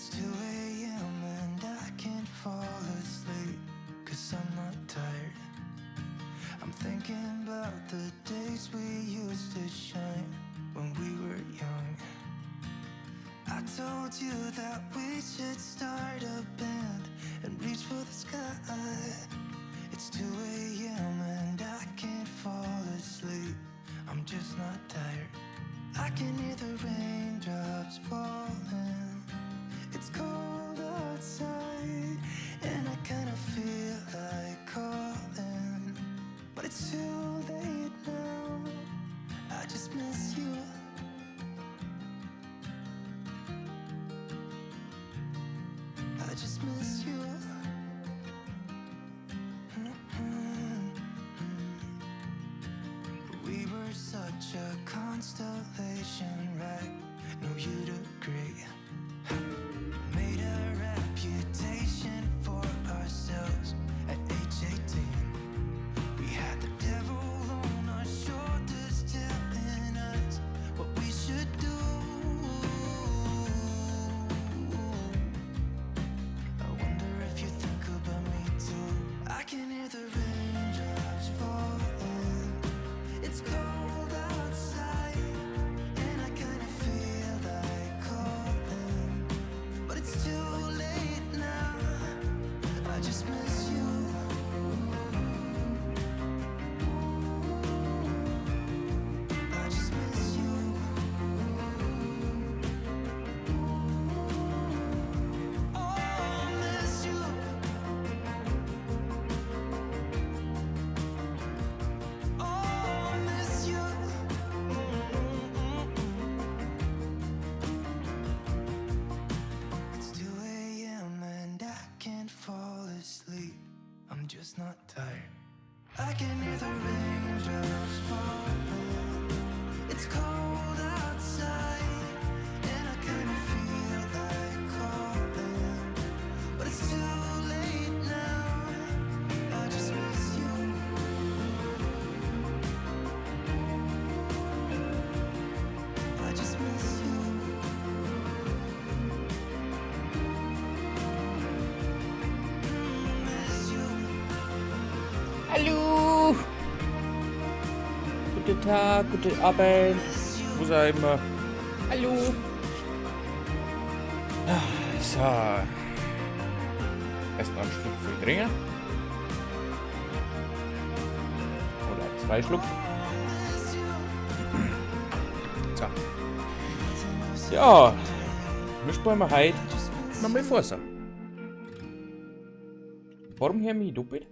It's 2 a.m. and I can't fall asleep, 'cause I'm not tired. I'm thinking about the days we used to shine when we were young. I told you that we should start a band and reach for the sky. It's 2 a.m. and I can't fall asleep. I'm just not tired. I can hear the raindrops falling. It's cold outside, and I kinda feel like calling, but it's too late now. I just miss you. I just miss you. We were such a constellation, right? No, you'd agree. Made a reputation for ourselves at age 18. We had the devil on our shoulders telling us what we should do. I wonder if you think about me too. I can hear the raindrops falling. It's cold outside, and I kinda feel like calling, but it's too late now. I just miss you. I just miss you. Oh, I miss you. Oh, I miss you. It's 2 a.m. and I can't fall asleep. I'm just not tired. I can hear the raindrops falling. It's cold outside, and I kinda feel like calling, but it's too late now. I just miss you. I just miss you. Miss you. Hallo! Guten Tag, guten Abend, was auch immer. Hallo! So. Erstmal einen Schluck voll trinken. Oder zwei Schluck. So. Ja, wir spielen wir heute nochmal Forza. Warum hör ich mich doppelt?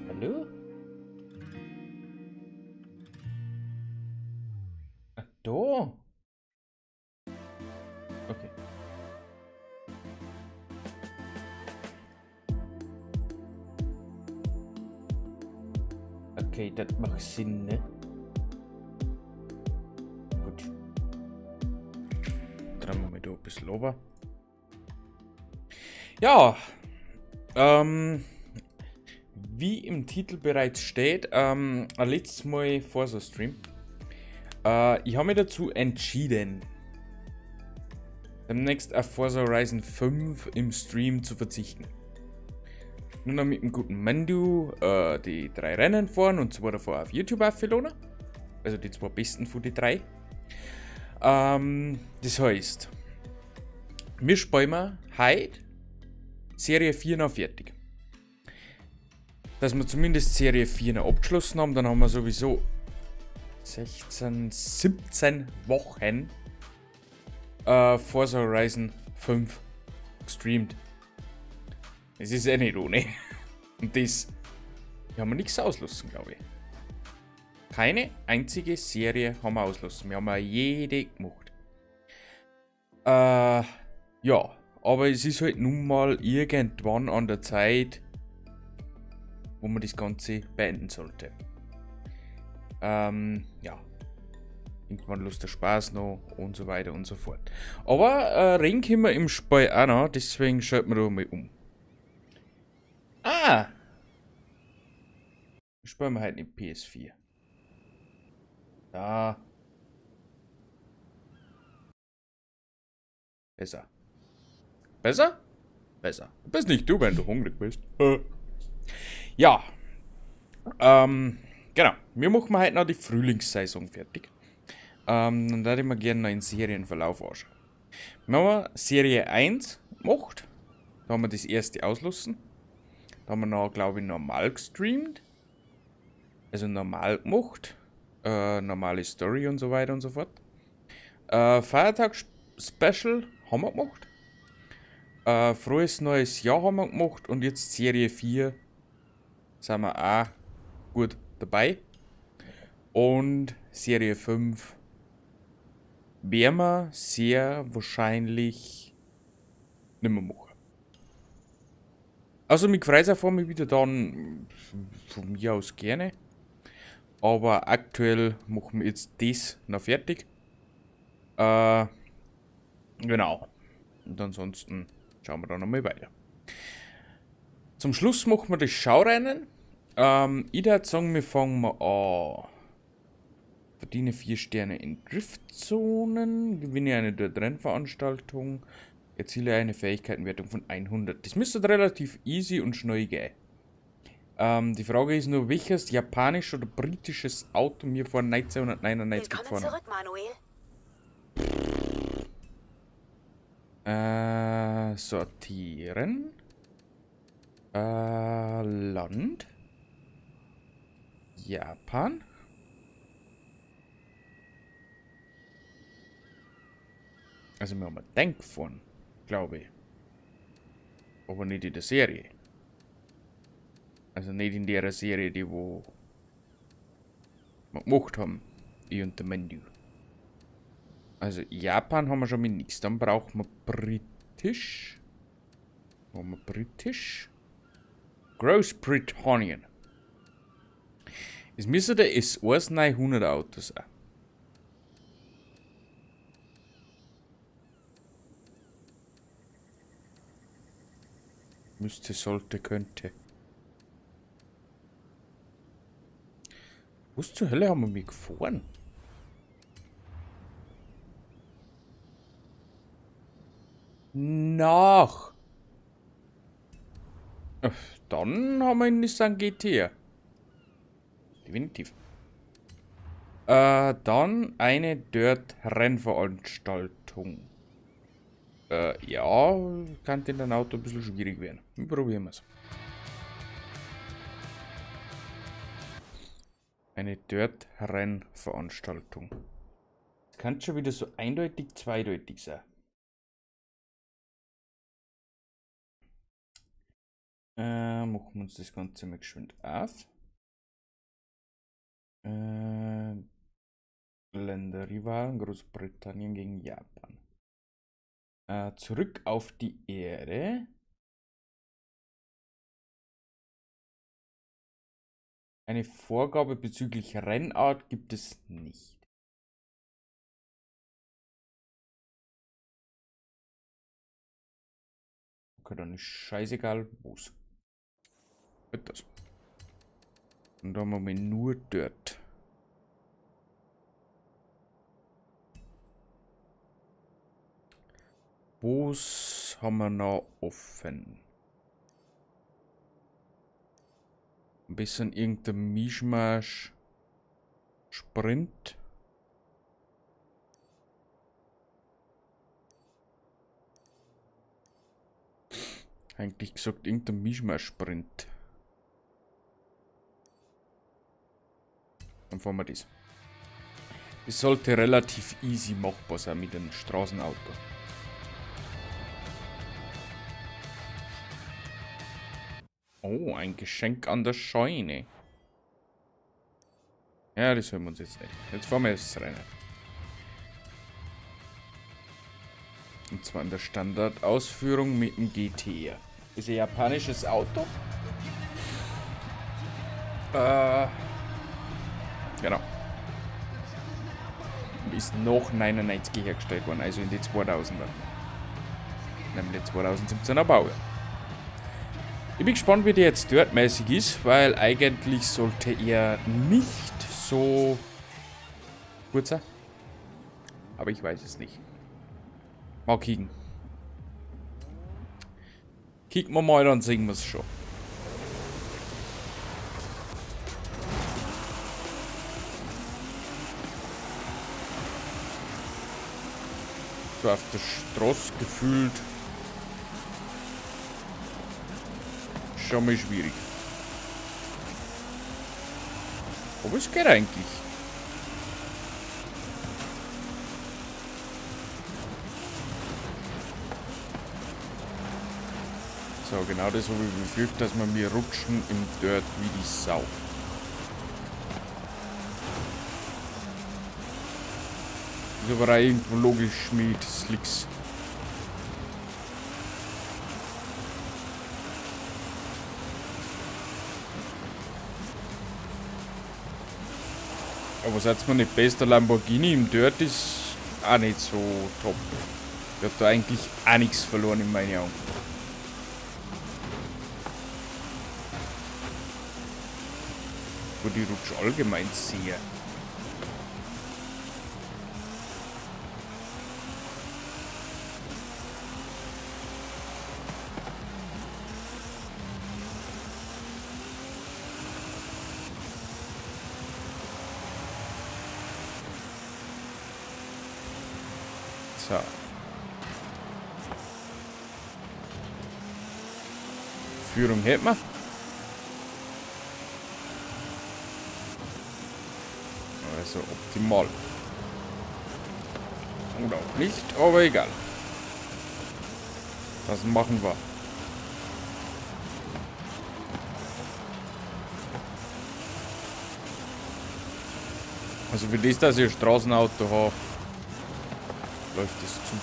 Hallo? Ach, da. Okay. Okay, das macht Sinn, ne? Gut. Drehen wir mal da ein bisschen runter. Ja. Wie im Titel bereits steht, letztes Mal vor so Stream. Ich habe mich dazu entschieden, demnächst auf Forza Horizon 5 im Stream zu verzichten. Nur noch mit dem guten Mandu die 3 Rennen fahren und 2 davor auf YouTube aufladen. Also die 2 besten von den 3. Das heißt, wir spielen heute Serie 4 noch fertig. Dass wir zumindest Serie 4 noch abgeschlossen haben, dann haben wir sowieso 16, 17 Wochen Forza Horizon 5 gestreamt. Das ist eh nicht ohne. Und das, hier haben wir nichts auslassen, glaub ich. Keine einzige Serie haben wir auslassen. Wir haben auch jede gemacht. Ja, aber es ist halt nun mal irgendwann an der Zeit, wo man das Ganze beenden sollte. Ja. Irgendwann Lust der Spaß noch und so weiter und so fort. Aber reden können wir im Spiel auch noch, deswegen schalten wir da mal um. Ah! Spielen wir halt nicht PS4. Da. Besser. Besser? Besser. Du bist nicht du, wenn du hungrig bist. Ja. Genau. Wir machen heute noch die Frühlingssaison fertig. Dann würde ich mir gerne noch den Serienverlauf anschauen. Wir haben Serie 1 gemacht. Da haben wir das erste auslassen. Da haben wir noch, glaube ich, normal gestreamt. Also normal gemacht. Normale Story und so weiter und so fort. Feiertags-Special haben wir gemacht. Frohes neues Jahr haben wir gemacht. Und jetzt Serie 4 sind wir auch gut dabei. Und Serie 5 werden wir sehr wahrscheinlich nicht mehr machen. Also mich freut es auch mich wieder dann von mir aus gerne. Aber aktuell machen wir jetzt das noch fertig. Genau. Und ansonsten schauen wir da nochmal weiter. Zum Schluss machen wir das Schaurennen. Ich würde sagen, wir fangen mal an. Verdiene 4 Sterne in Driftzonen. Gewinne eine Dirt-Rennveranstaltung. Erziele eine Fähigkeitenwertung von 100. Das müsste relativ easy und schnell gehen. Die Frage ist nur, welches japanisches oder britisches Auto mir vor 1999 Willkommen gefahren zurück, Manuel. Sortieren. Land. Japan. Also wir haben einen Tank gefahren, glaube ich. Aber nicht in der Serie. Also nicht in der Serie, die wo wir gemacht haben. Ich und der Menü. Also Japan haben wir schon mit nichts. Dann brauchen wir Britisch. Haben wir Britisch? Großbritannien. Es müsste der S1 900 Auto sein. Müsste, sollte, könnte. Was zur Hölle haben wir mich gefahren? Nach. Dann haben wir einen Nissan GT. Definitiv. Dann eine Dirt-Rennveranstaltung. Ja, kann in deinem Auto ein bisschen schwierig werden. Probieren wir's. Eine Dirt-Rennveranstaltung. Das kann schon wieder so eindeutig zweideutig sein. Machen wir uns das Ganze mal geschwind auf. Länderrivalen Großbritannien gegen Japan. Zurück auf die Erde. Eine Vorgabe bezüglich Rennart gibt es nicht. Okay, dann ist scheißegal, wo's. Wird das. Und da haben wir nur Dirt. Was haben wir noch offen? Ein bisschen irgendein Mischmasch. Sprint. Eigentlich gesagt, irgendein Mischmasch-Sprint. Dann fahren wir das. Das sollte relativ easy machbar sein mit dem Straßenauto. Oh, ein Geschenk an der Scheune. Ja, das hören wir uns jetzt nicht. Jetzt fahren wir das Rennen. Und zwar in der Standardausführung mit dem GTR. Ist ein japanisches Auto. Genau. Und ist noch 99 hergestellt worden, also in die 2000er. Nämlich 2017er Baujahr. Ich bin gespannt, wie der jetzt dirtmäßig ist, weil eigentlich sollte er nicht so gut sein. Aber ich weiß es nicht. Mal kicken. Kicken wir mal, dann sehen wir es schon. So auf der Straße gefühlt. Schon mal schwierig. Aber es geht eigentlich. So, genau das habe ich befürchtet, dass wir mir rutschen im Dirt wie die Sau. Ist aber auch irgendwo logisch mit Slicks. Aber seid mir nicht bester Lamborghini im Dirt ist auch nicht so top. Ich hab da eigentlich auch nichts verloren in meinen Augen. Wo die rutscht allgemein sehr. So. Führung hätten wir. Also optimal. Oder auch nicht, aber egal. Das machen wir. Also für das, dass ich ein Straßenauto habe, läuft es zu.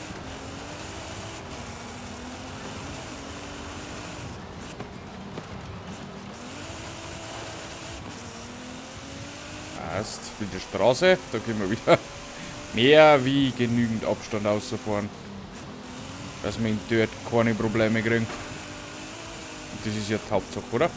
Passt. Wieder Straße, da können wir wieder mehr wie genügend Abstand rausfahren. Dass wir in Dirt keine Probleme kriegen. Und das ist ja die Hauptsache, oder?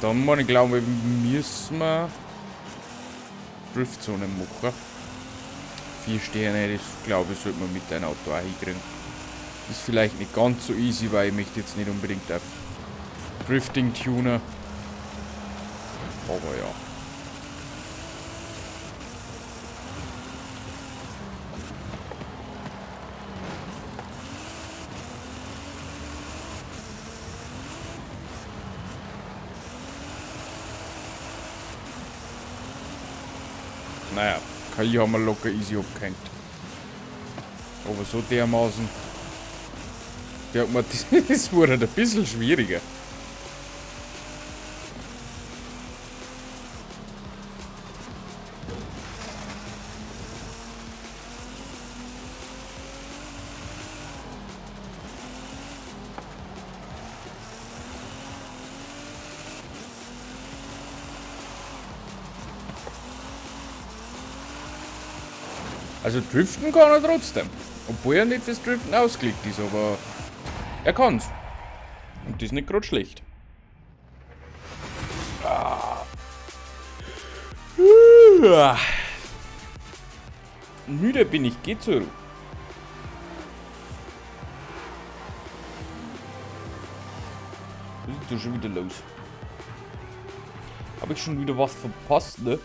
Dann, ich glaube, müssen wir Driftzonen machen. 4 Sterne, das glaube ich, sollte man mit einem Auto auch hinkriegen. Ist vielleicht nicht ganz so easy, weil ich möchte jetzt nicht unbedingt auf Drifting tunen. Aber ja. Naja, KI haben wir locker easy abgehängt. Aber so dermaßen. Ja, das wurde halt ein bisschen schwieriger. Also driften kann er trotzdem. Obwohl er nicht fürs Driften ausgelegt ist, aber er kann's. Und das ist nicht grad schlecht. Ah. Müde bin ich, geh zur Ruhe. Was ist da schon wieder los? Hab ich schon wieder was verpasst, ne?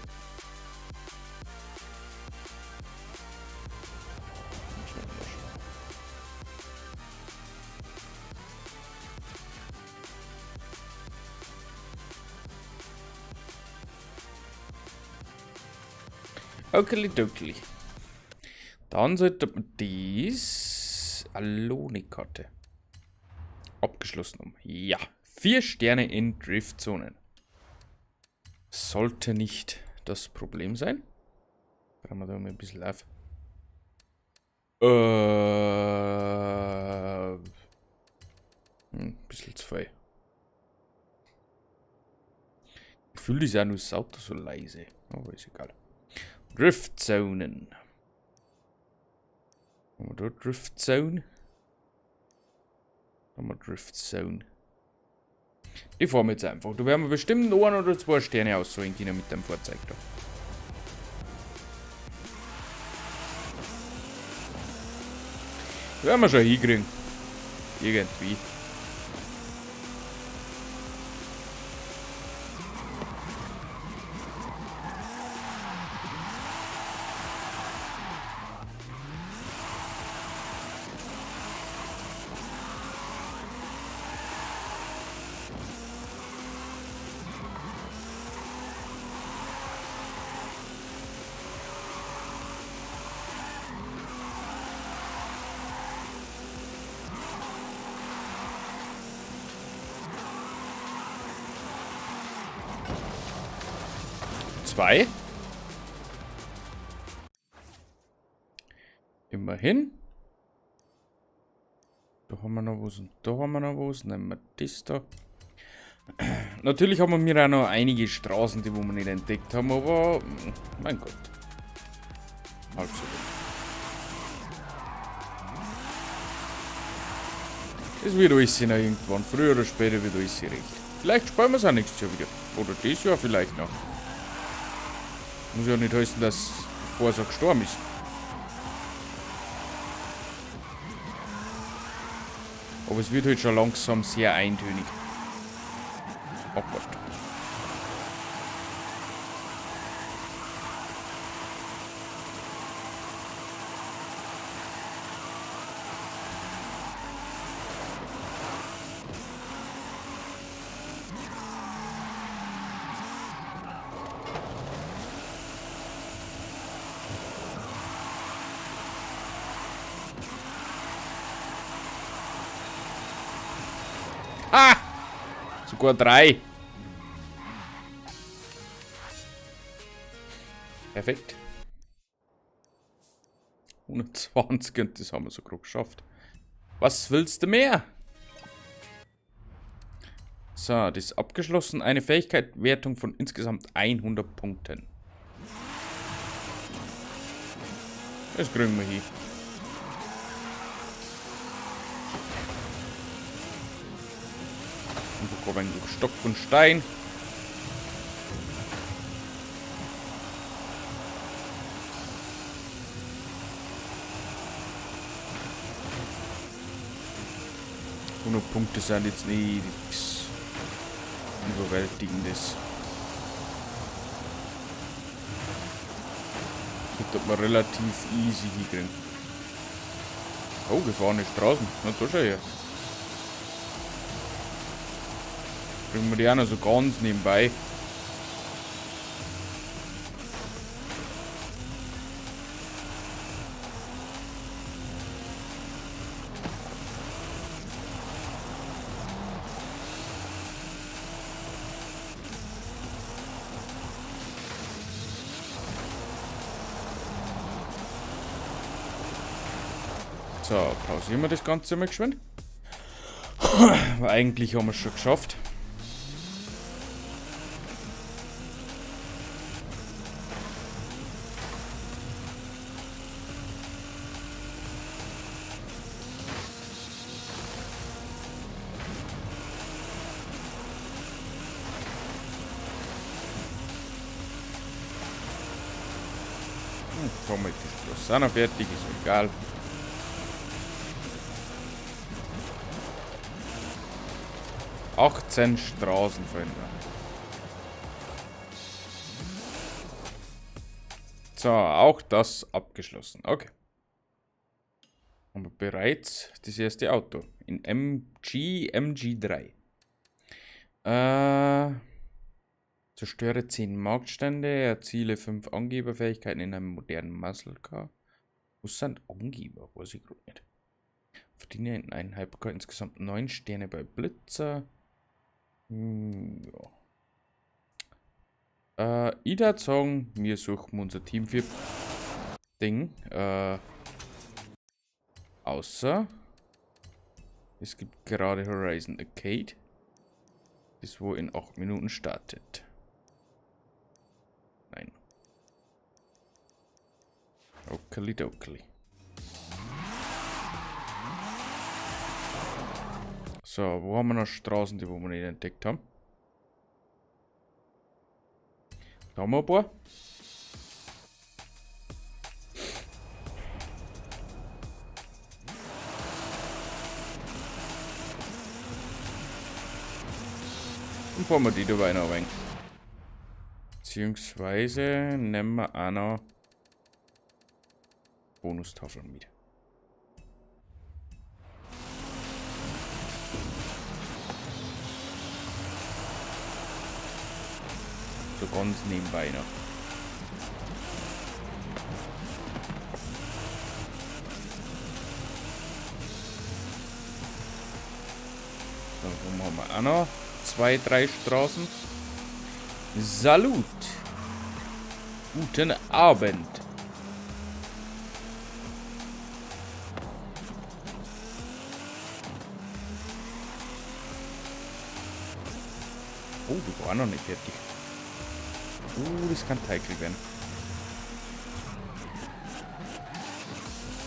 Okely-dokely. Dann sollte man dies Alone-Karte abgeschlossen haben. Ja, 4 Sterne in Driftzonen. Sollte nicht das Problem sein. Brauchen wir da mal ein bisschen auf. Ein bisschen zu viel. Gefühlt ist ja nur das Auto so leise. Aber ist egal. Driftzonen. Haben wir da Drift Zone? Haben wir Drift Zone. Die fahren wir jetzt einfach. Da werden wir bestimmt ein oder zwei Sterne ausholen können mit dem Fahrzeug da. Werden wir schon hinkriegen. Irgendwie. Zwei. Immerhin. Da haben wir noch was und da haben wir noch was. Nehmen wir das da. Natürlich haben wir auch noch einige Straßen, die wo wir nicht entdeckt haben, aber mein Gott. Halb so wild. Es wird alles noch irgendwann. Früher oder später wird alles recht. Vielleicht spielen wir es auch nächstes Jahr wieder. Oder dieses Jahr vielleicht noch. Muss ja nicht heißen, dass Forza gestorben ist. Aber es wird halt schon langsam sehr eintönig. Oh Gott. Ah! Sogar 3. Perfekt. 120 und das haben wir so grob geschafft. Was willst du mehr? So, das ist abgeschlossen. Eine Fähigkeitswertung von insgesamt 100 Punkten. Das kriegen wir hin. Einfach ein wenig durch Stock und Stein. 100 Punkte sind jetzt nichts Überwältigendes. Das wird man relativ easy hinkriegen. Oh, gefahrene Straßen. Na, da schau her. Bringen wir die auch noch so ganz nebenbei. So, pausieren wir das Ganze mal geschwind. Weil eigentlich haben wir es schon geschafft. Komm, die Straße auch noch fertig, ist egal. 18 Straßen verändern. So, auch das abgeschlossen. Okay. Haben wir bereits das erste Auto. In MG3. Zerstöre 10 Marktstände, erziele 5 Angeberfähigkeiten in einem modernen Muscle Car. Was sind Angeber? Weiß ich grad nicht. Verdiene in einem Hypercar insgesamt 9 Sterne bei Blitzer. Ja. Ich würd sagen, wir suchen unser Team für Ding. Außer es gibt gerade Horizon Arcade, das wo in 8 Minuten startet. Nein. Okeli dokeli. So, wo haben wir noch Straßen, die wo wir nicht entdeckt haben? Da haben wir ein paar. Dann fahren wir die da weiter ein wenig. Beziehungsweise nehmen wir auch noch Bonustafeln mit. So ganz nebenbei noch. So, wo haben wir auch noch 2, 3 Straßen. Salut! Guten Abend! Oh, du war noch nicht fertig. Das kann heikel werden.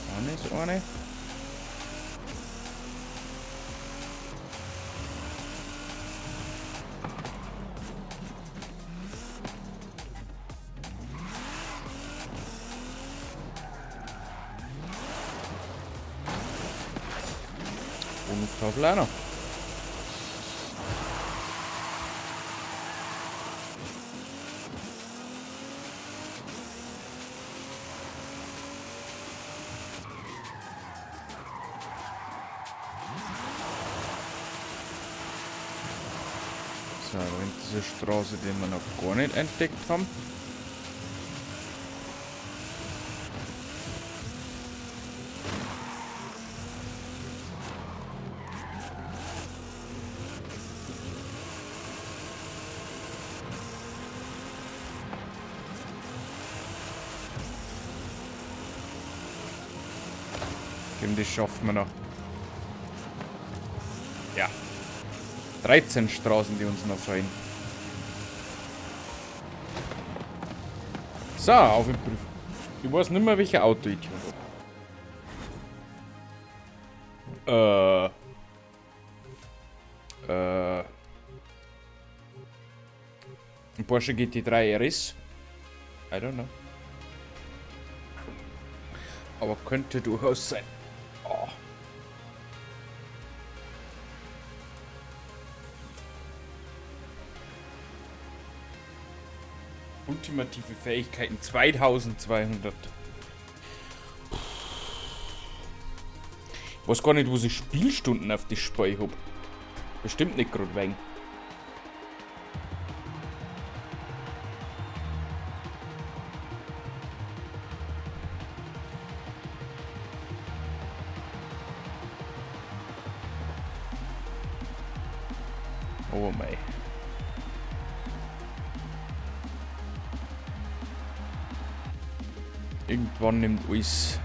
Vorne ist eine. Bonustafel auch noch. So, diese Straße, die wir noch gar nicht entdeckt haben. Das schaffen wir noch. Ja. 13 Straßen, die uns noch fehlen. So, auf den Prüf. Ich weiß nicht mehr, welcher Auto ich habe. Ein Porsche GT3 RS. I don't know. Aber könnte durchaus sein. Oh. Ultimative Fähigkeiten 2200. Ich weiß gar nicht, wo ich Spielstunden auf das Spiel hab. Bestimmt nicht grad wegen. Oh mei. Irgendwann nimmt alles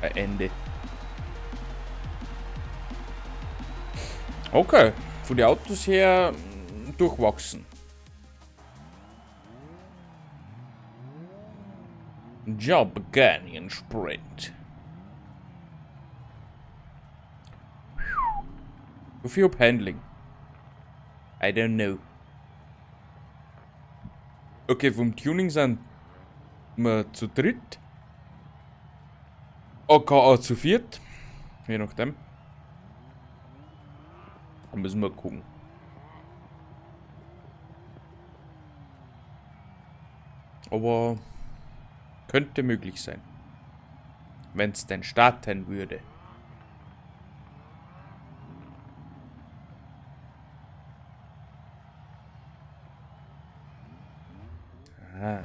ein Ende. Okay, von den Autos her durchwachsen. Job Canyon Sprint. Wie viel Handling? I don't know. Okay, vom Tuning sind wir zu dritt. AKA zu viert. Je nachdem. Da müssen wir gucken. Aber könnte möglich sein. Wenn's denn starten würde. Ah.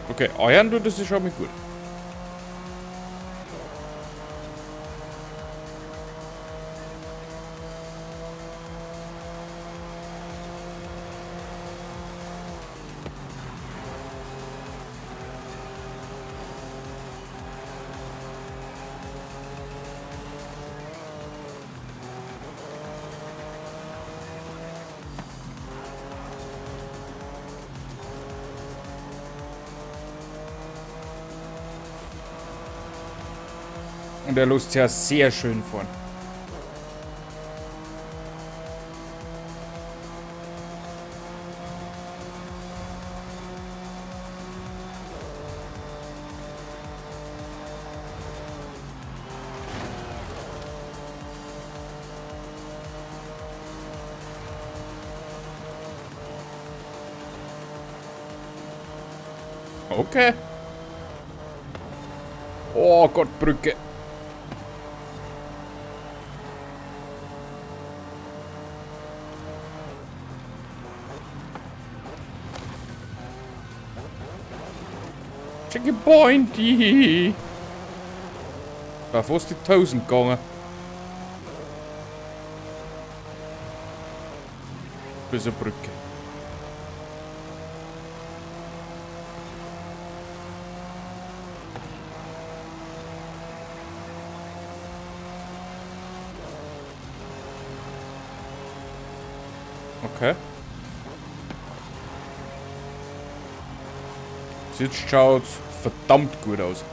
Okay, Eiern tut das schon mal gut. Und er lässt sich ja sehr schön fahren. Okay. Oh Gott, Brücke. Checkpointy. War fast die 1000 gegangen. Bis eine Brücke. Okay. Bis jetzt schaut verdammt gut aus.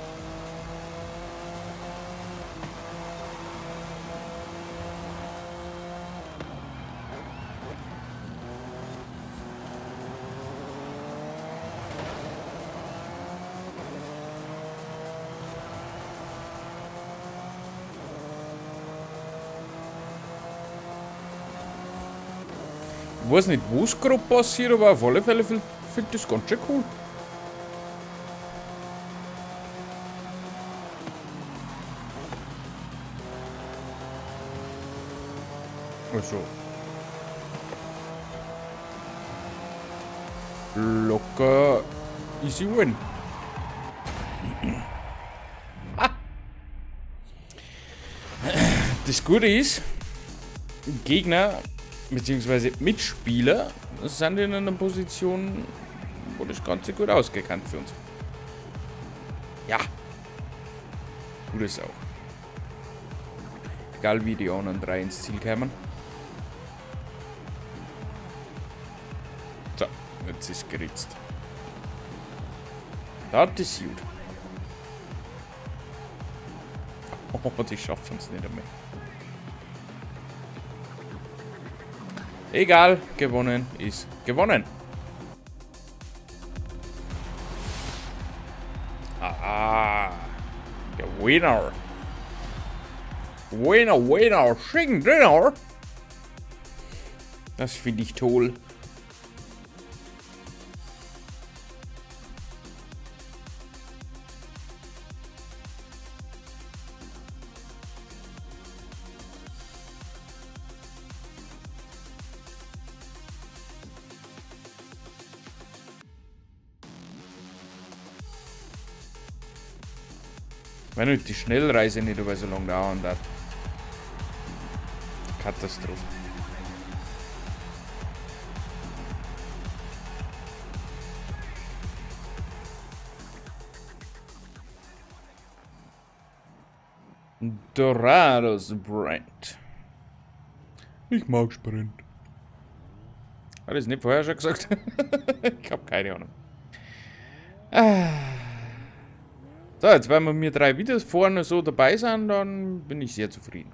Ich weiß nicht, was gerade passiert, aber auf alle Fälle finde ich das ganz schön cool. Also. Locker easy win. Ah. Das Gute ist, Gegner bzw. Mitspieler sind in einer Position, wo das Ganze gut ausgekannt für uns. Ja. Tut es auch. Egal wie die anderen drei ins Ziel kämen. So, jetzt ist geritzt. Das ist gut. Oh, die schaffen es nicht einmal. Egal, gewonnen ist gewonnen. Ah, der Winner. Winner, Winner, Chicken Dinner. Das finde ich toll. Wenn nicht die Schnellreise nicht über so lange dauern darf. Katastrophe. Dorado Sprint. Ich mag Sprint. Hat ich es nicht vorher schon gesagt? Ich habe keine Ahnung. Ah. So, jetzt wenn wir drei Videos vorne so dabei sind, dann bin ich sehr zufrieden.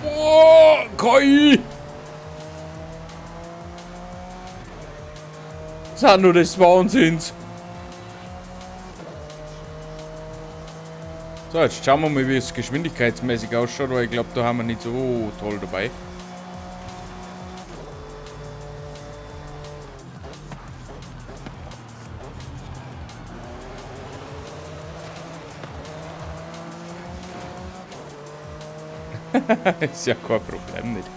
Oh, KI! Sind nur des Wahnsinns. So, jetzt schauen wir mal, wie es geschwindigkeitsmäßig ausschaut, weil ich glaube, da haben wir nicht so toll dabei. Ist ja kein Problem nicht.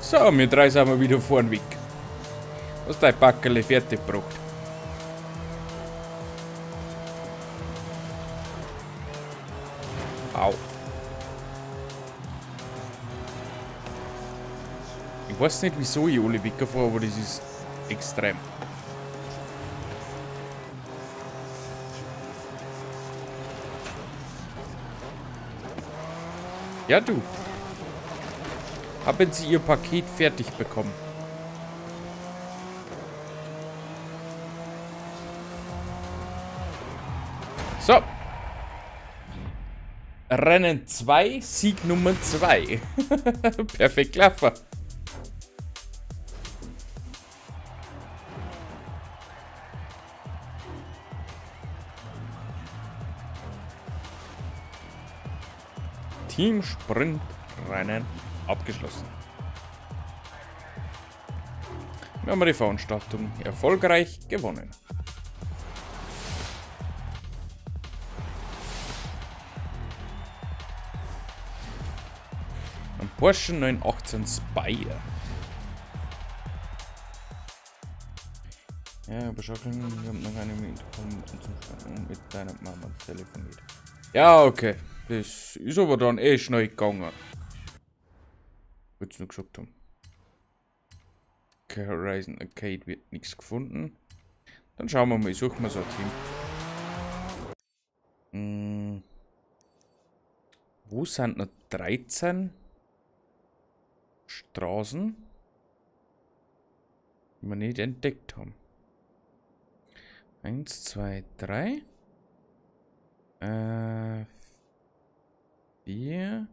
So, wir drei sind wir wieder vorn weg. Hast dein Packerl fertig gebracht? Au. Ich weiß nicht, wieso ich alle wegfahre, aber das ist extrem. Ja, du. Haben Sie Ihr Paket fertig bekommen? So. Rennen 2, Sieg Nummer 2. Perfekt gelaufen. Team Sprint Rennen abgeschlossen. Wir haben die Veranstaltung erfolgreich gewonnen. Ein Porsche 918 Spyder. Ja, aber schon, wir haben noch eine Minute mit deiner Mama telefoniert. Ja, okay. Das ist aber dann eh schnell gegangen. Wollt's nur gesagt haben. Okay, Horizon Arcade wird nichts gefunden. Dann schauen wir mal, ich suche mal so ein Team. Wo sind noch 13 Straßen, die wir nicht entdeckt haben? 1, 2, 3. 4.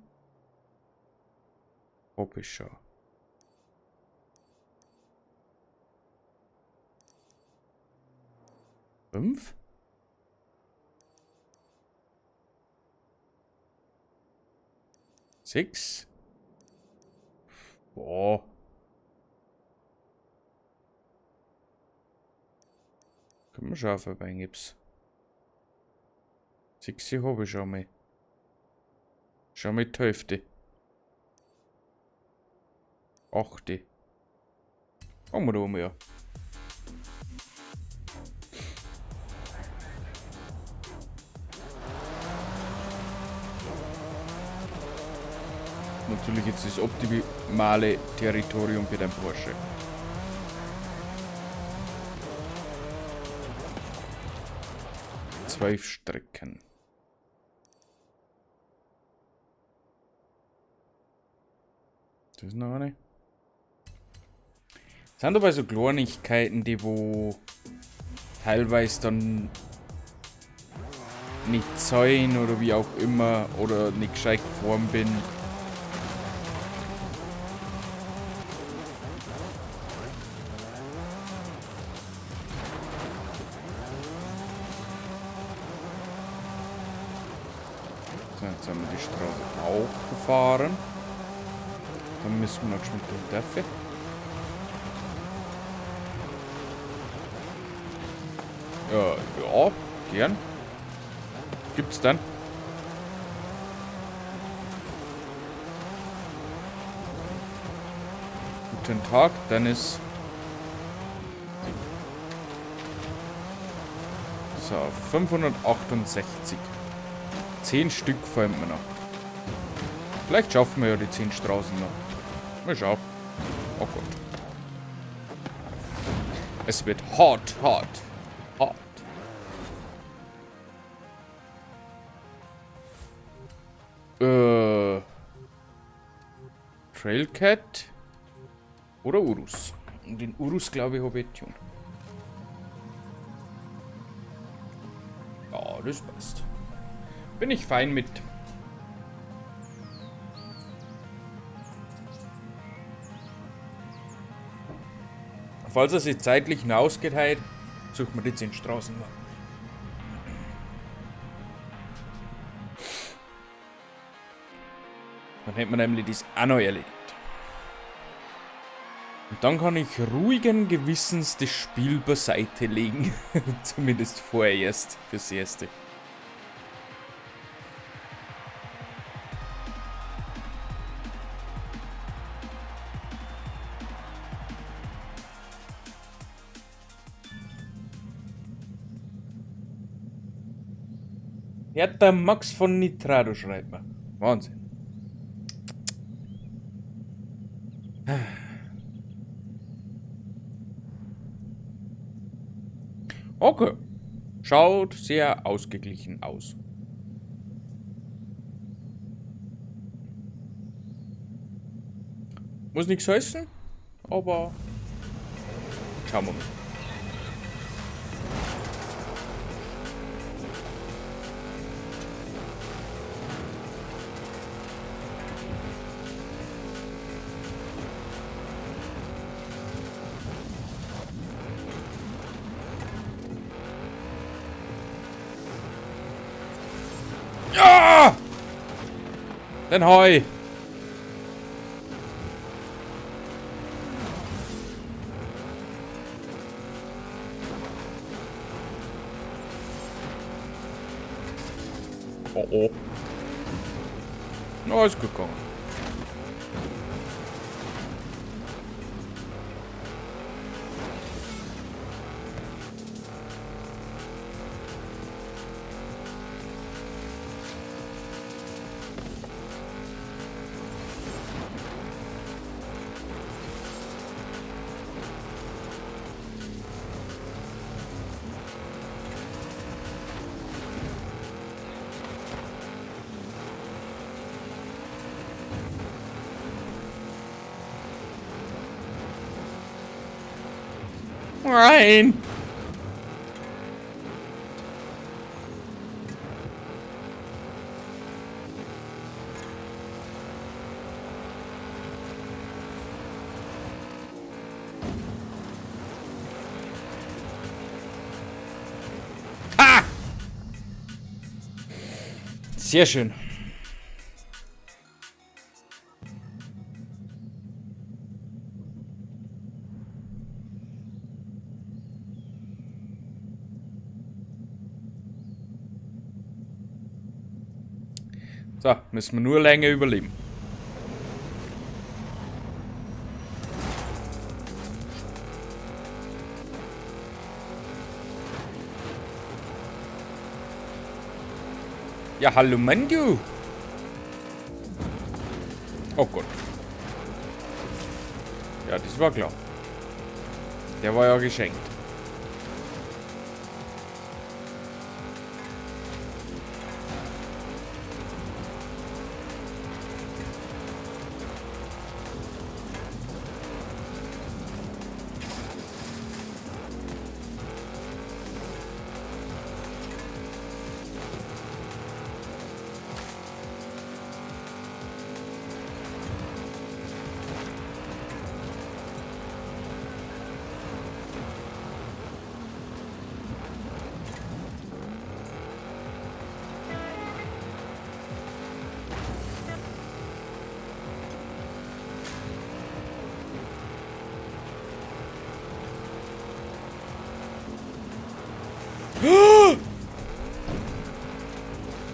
Hab ich schon. 5? 6? Boah. Können wir schon auf ein gibt's. 6 habe ich schon mal. Schon mal die Hälfte. 8. Fangen wir da mal an. Natürlich jetzt das optimale Territorium für den Porsche. 12 Strecken. Das ist noch eine. Das sind aber so Kleinigkeiten, die wo teilweise dann nicht zahlen oder wie auch immer oder nicht gescheit gefahren bin. So, jetzt haben wir die Straße auch gefahren. Dann müssen wir noch geschwind durch die Dörfer. Ja, gern. Gibt's dann. Guten Tag, Dennis. So, 568. 10 Stück fehlen mir noch. Vielleicht schaffen wir ja die 10 Straßen noch. Mal schauen. Oh Gott. Es wird hot, hot, hot. Trailcat oder Urus. Und den Urus, glaube ich, habe ich schon. Ja, das passt. Bin ich fein mit. Falls es sich zeitlich hinausgeht heute, suchen wir die 10 Straßen noch. Dann hätten wir nämlich das auch noch erledigt. Und dann kann ich ruhigen Gewissens das Spiel beiseite legen. Zumindest vorerst fürs Erste. Ja, der Max von Nitrado schreibt mir. Wahnsinn. Okay. Schaut sehr ausgeglichen aus. Muss nichts heißen, aber schauen wir mal. Ja! Den Hai! Oh oh. Na, ist gut gegangen. Nein! Ha! Sehr schön. So, müssen wir nur länger überleben. Ja, hallo Mandu. Oh Gott. Ja, das war klar. Der war ja geschenkt.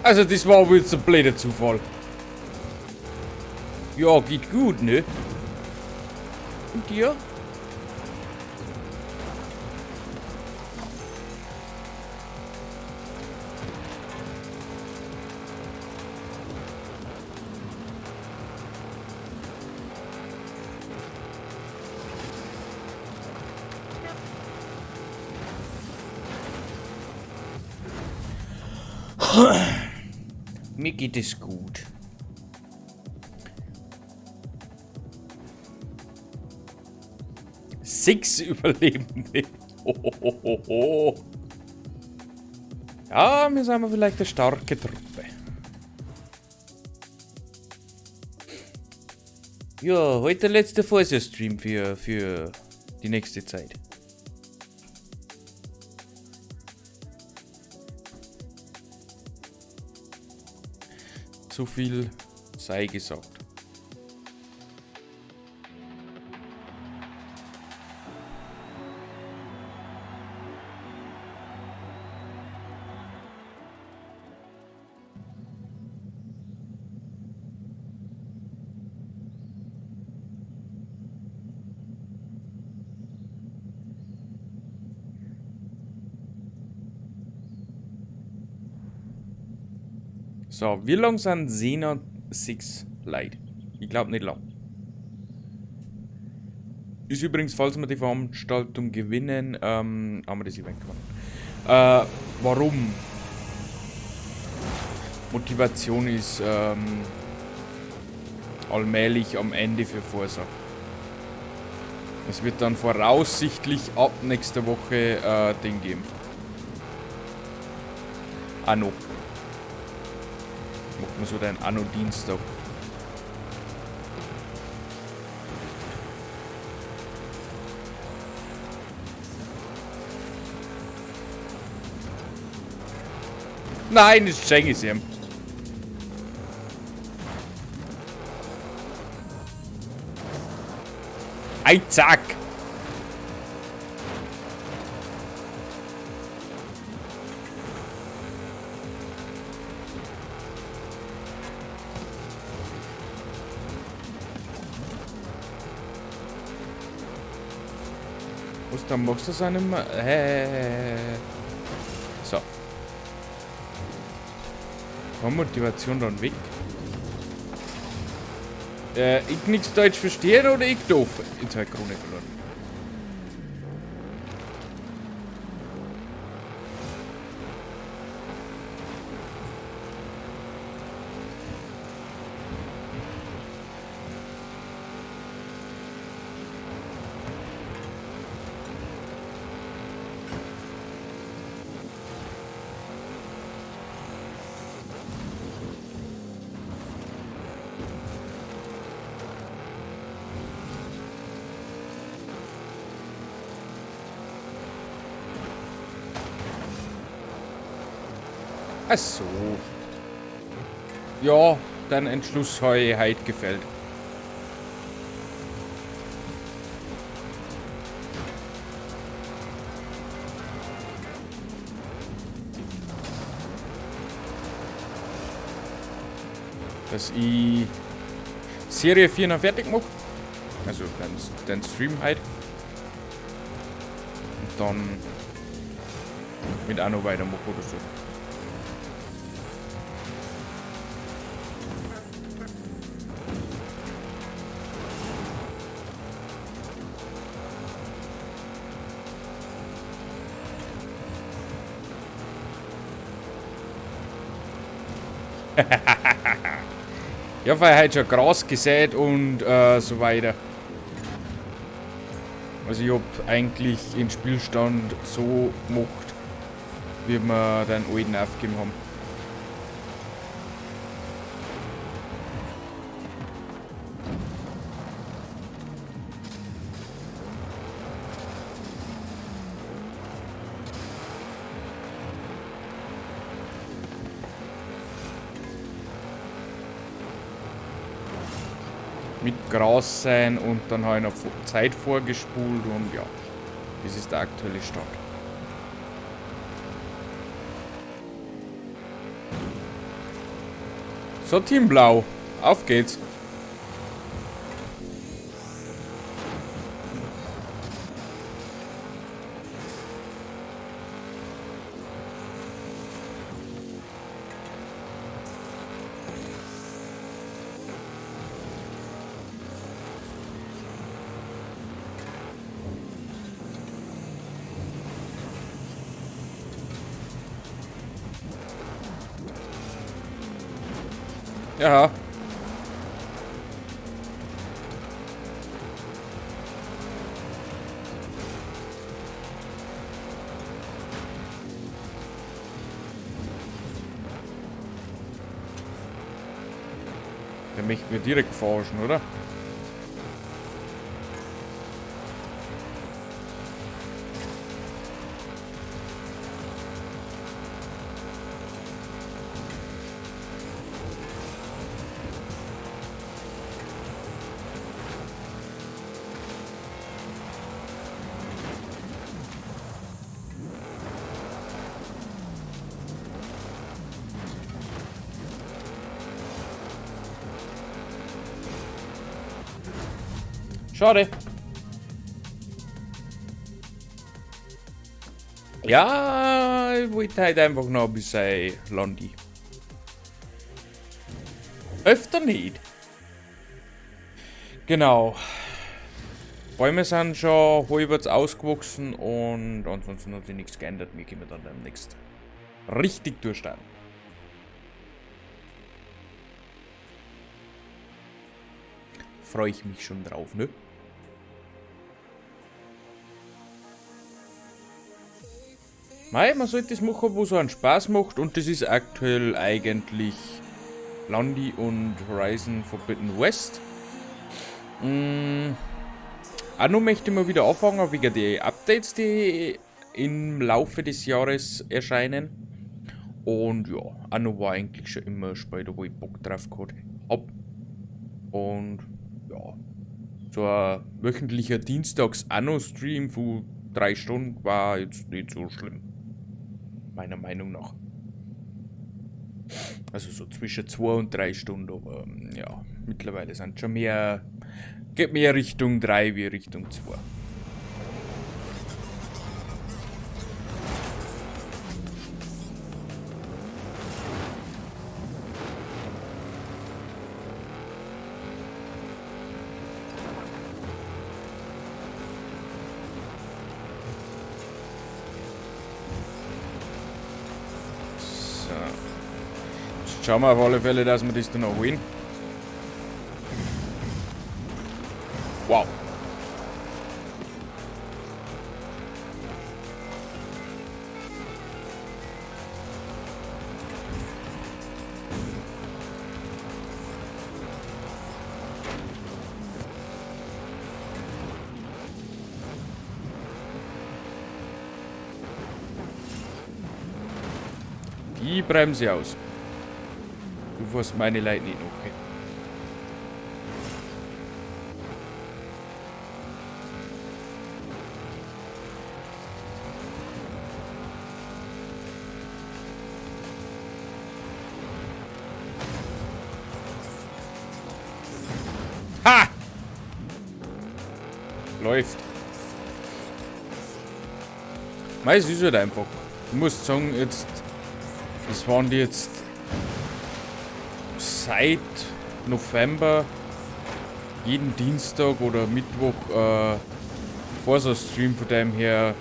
Also das war wohl jetzt ein blöder Zufall. Ja, geht gut, ne? Und dir? Mir geht es gut. Sechs Überlebende. Hohohoho. Ja, wir sind vielleicht eine starke Truppe. Ja, heute der letzte Forza-Stream für die nächste Zeit. Zu viel sei gesagt. So, wie lang sind Sena 6 Leute? Ich glaube nicht lang. Ist übrigens, falls wir die Veranstaltung gewinnen, haben wir das Event gewonnen. Warum? Motivation ist allmählich am Ende für Forza. Es wird dann voraussichtlich ab nächster Woche den geben. Anno. Macht man so den Anno Dienstag. Nein, das schenke ich ihm. Ein Zack! Was, dann machst du das auch nicht mehr? Hä? So. War Motivation dann weg? Ich nix Deutsch verstehen oder ich doof? Jetzt hab ich Krone verloren. Ach so. Ja, dein Entschluss habe ich heute gefällt. Dass ich Serie 4 noch fertig mache. Also den Stream halt. Und dann mit auch noch weitermache oder so. Ja, weil heute schon Gras gesät und so weiter. Also ich hab eigentlich den Spielstand so gemacht, wie wir den alten aufgegeben haben. Mit Gras sein und dann habe ich noch Zeit vorgespult und ja, das ist der aktuelle Stand. So, Team Blau, auf geht's. Ja. Der möchte mir direkt verarschen, oder? Schade. Ja, ich wollte halt einfach noch ein bisschen Landi. Öfter nicht. Genau. Bäume sind schon halbwegs ausgewachsen und ansonsten hat sich nichts geändert. Wir können dann demnächst richtig durchstarten. Freue ich mich schon drauf, ne? Mei, man sollte das machen, wo so einen Spaß macht, und das ist aktuell eigentlich Landi und Horizon Forbidden West. Auch noch möchte ich mal wieder anfangen, wegen die Updates, die im Laufe des Jahres erscheinen. Und ja, Anno war eigentlich schon immer ein Spiel, da wo ich Bock drauf gehabt hab. Und ja, so ein wöchentlicher Dienstags-Anno-Stream von 3 Stunden war jetzt nicht so schlimm. Meiner Meinung nach. Also so zwischen 2 und 3 Stunden, aber ja, mittlerweile sind schon mehr, geht mehr Richtung 3 wie Richtung 2. So. Jetzt schauen wir auf alle Fälle, dass wir das dann noch holen. Wow. Die Bremse aus. Du fährst meine Leute nicht noch. Okay? Ha! Läuft. Mei, es ist halt einfach. Ich muss sagen, jetzt, das waren die jetzt seit November jeden Dienstag oder Mittwoch Forza-Stream, von dem her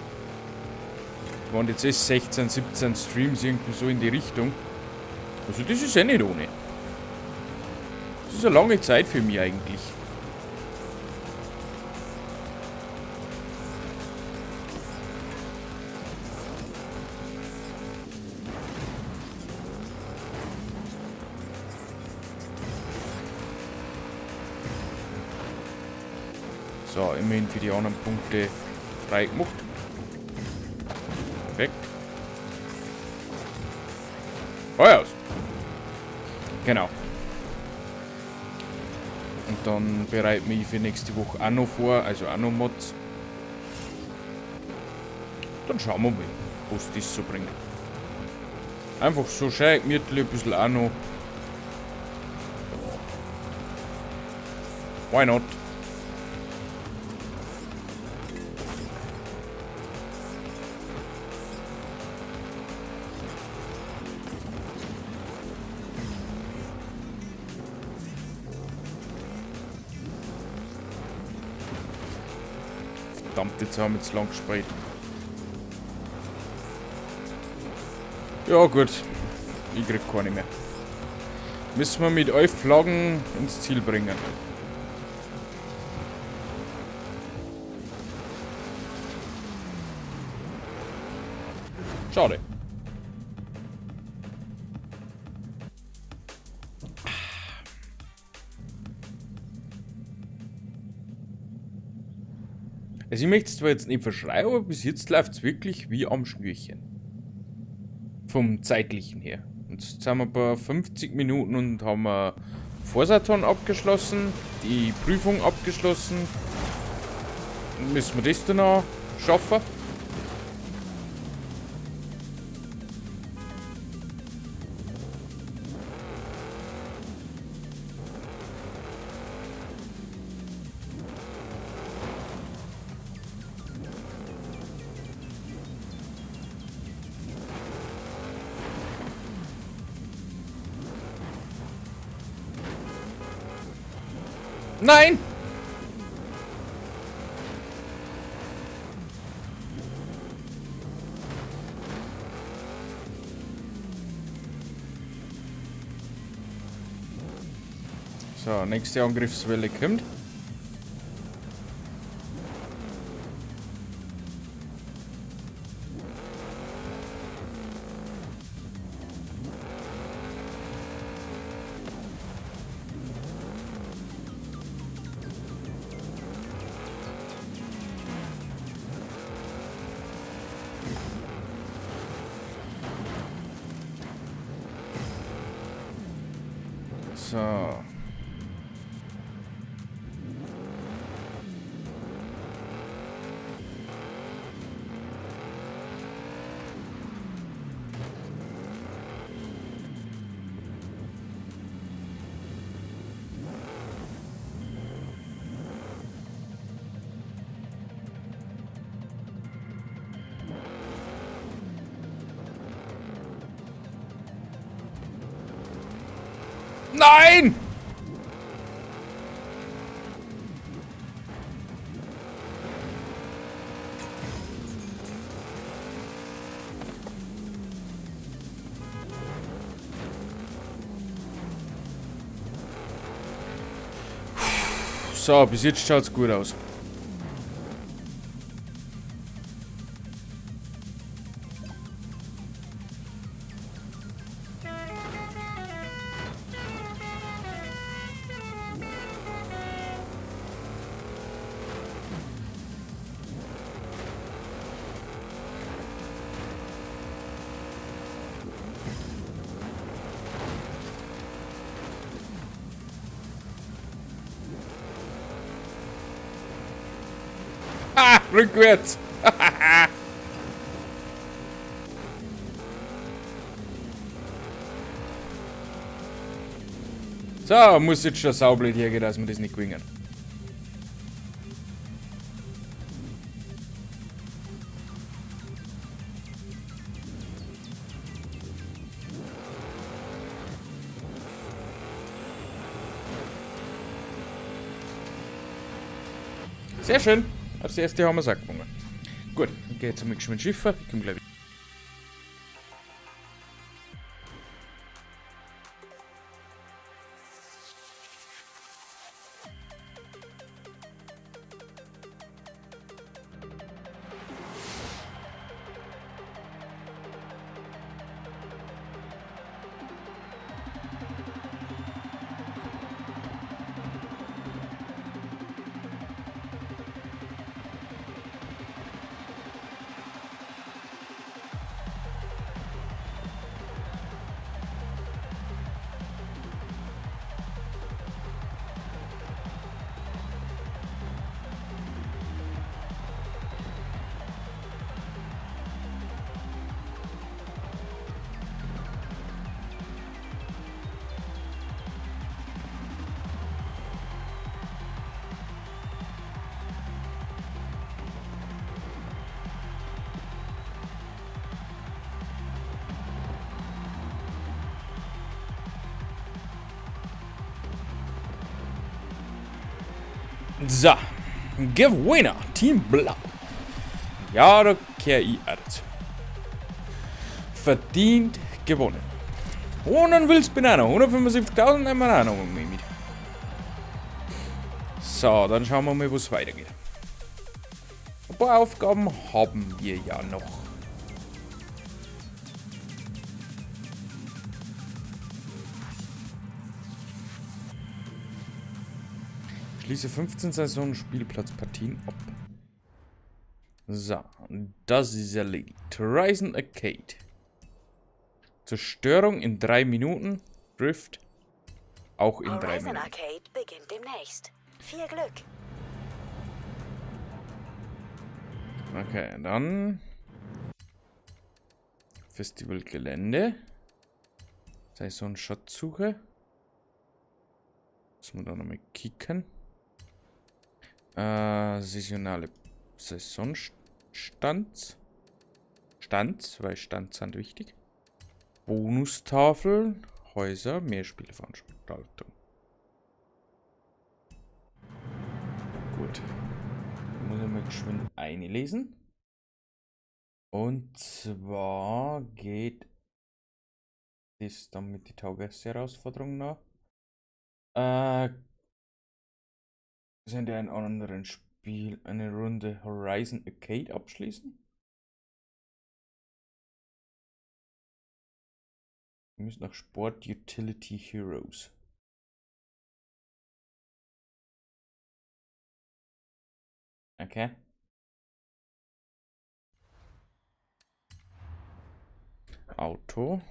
waren jetzt eh 16, 17 Streams irgendwie so in die Richtung. Also das ist eh nicht ohne. Das ist eine lange Zeit für mich eigentlich. So, immerhin für die anderen Punkte frei gemacht. Perfekt. Feuer aus. Genau. Und dann bereite ich mich für nächste Woche auch noch vor, also auch noch Mods. Dann schauen wir mal, was das so bringt. Einfach so schön gemütlich, ein bisschen auch noch. Why not? Verdammt, jetzt haben wir zu lang gespielt. Ja gut, ich krieg keine mehr. Müssen wir mit 11 Flaggen ins Ziel bringen. Schade. Also ich möchte es zwar jetzt nicht verschreien, aber bis jetzt läuft's wirklich wie am Schnürchen. Vom zeitlichen her. Und jetzt sind wir bei 50 Minuten und haben wir Forzathon abgeschlossen, die Prüfung abgeschlossen. Müssen wir das dann noch schaffen? Nein! So, nächste Angriffswelle kommt. So. Nein! So, bis jetzt schaut's gut aus. Ah, rückwärts. So, muss jetzt schon saublöd hergehen, dass wir das nicht gewinnen. Sehr schön. Aufs erste haben wir es auch gewonnen. Gut, ich gehe jetzt einmal geschwind schiffen. Ich komme gleich wieder. So, Gewinner, Team Blau. Ja, da kehre ich auch dazu. Verdient gewonnen. Und dann willst du auch noch. 175.000 nehmen wir auch noch mal mit. So, dann schauen wir mal, wo es weitergeht. Ein paar Aufgaben haben wir ja noch. Schließe 15 Saison-Spielplatzpartien ab. So, das ist erledigt. Horizon Arcade. Zerstörung in 3 Minuten. Drift auch in 3 Horizon Minuten. Arcade beginnt demnächst. Viel Glück. Okay, dann Festivalgelände. Saison-Schatzsuche. Müssen wir da nochmal kicken. Saisonale Saisonstands. Stands, weil Stands sind wichtig. Bonustafeln, Häuser, Mehrspielerveranstaltung. Gut. Muss ich mal geschwind einlesen. Und zwar geht das dann mit die Tagesherausforderung noch. Sind ja in einem anderen Spiel eine Runde Horizon Arcade abschließen? Wir müssen nach Sport Utility Heroes. Okay. Auto.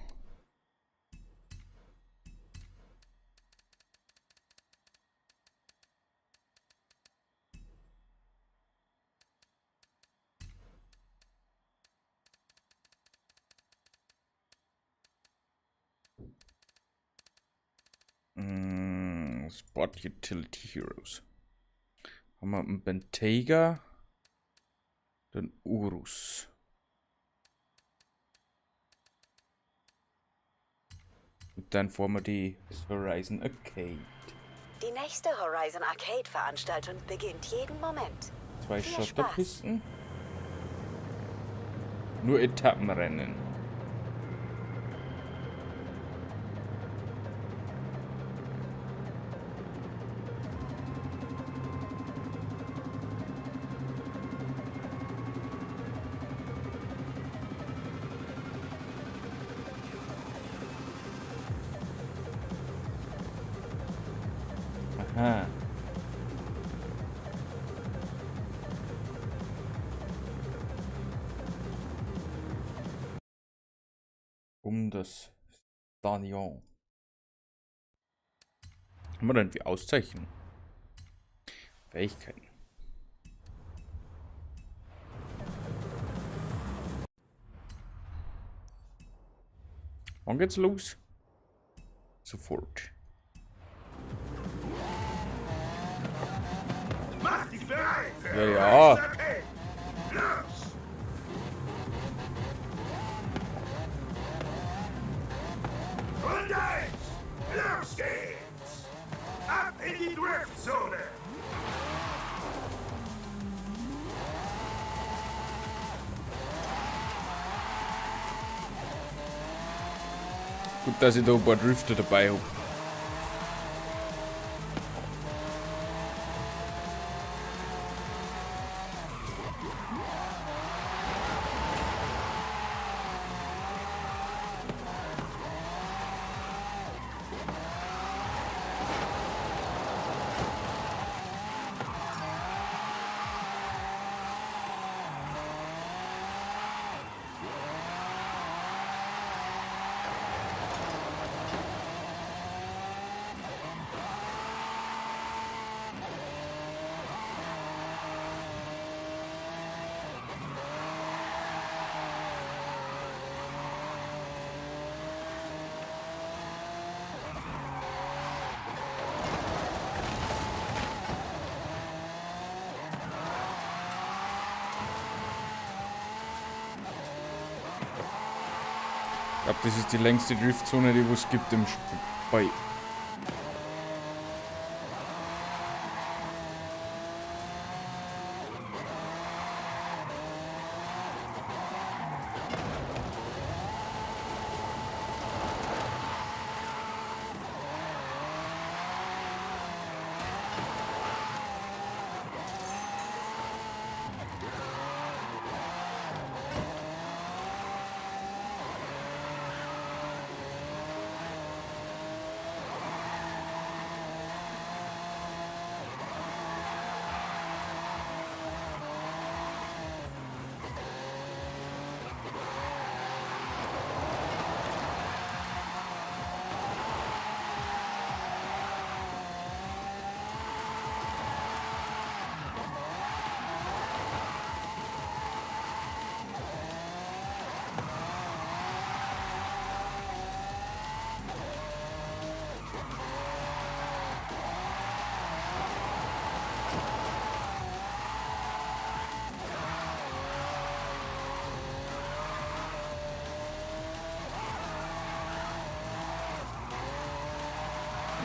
Sport Utility Heroes. Haben wir einen Bentayga, den Urus. Und dann fahren wir die Horizon Arcade. Die nächste Horizon Arcade Veranstaltung beginnt jeden Moment. 2 Viel Spaß. Schotterpisten. Nur Etappenrennen. Aha. Um das Stadion. Haben wir denn wie Auszeichnung? Fähigkeiten. Wann geht's los? Sofort. Mach dich bereit! Ja, ja. Los! Runde 1! Los geht's! Ab in die Driftzone! Gut, dass ich da ein paar Drifter dabei hab. Ich glaub, das ist die längste Driftzone, die es gibt im Spiel.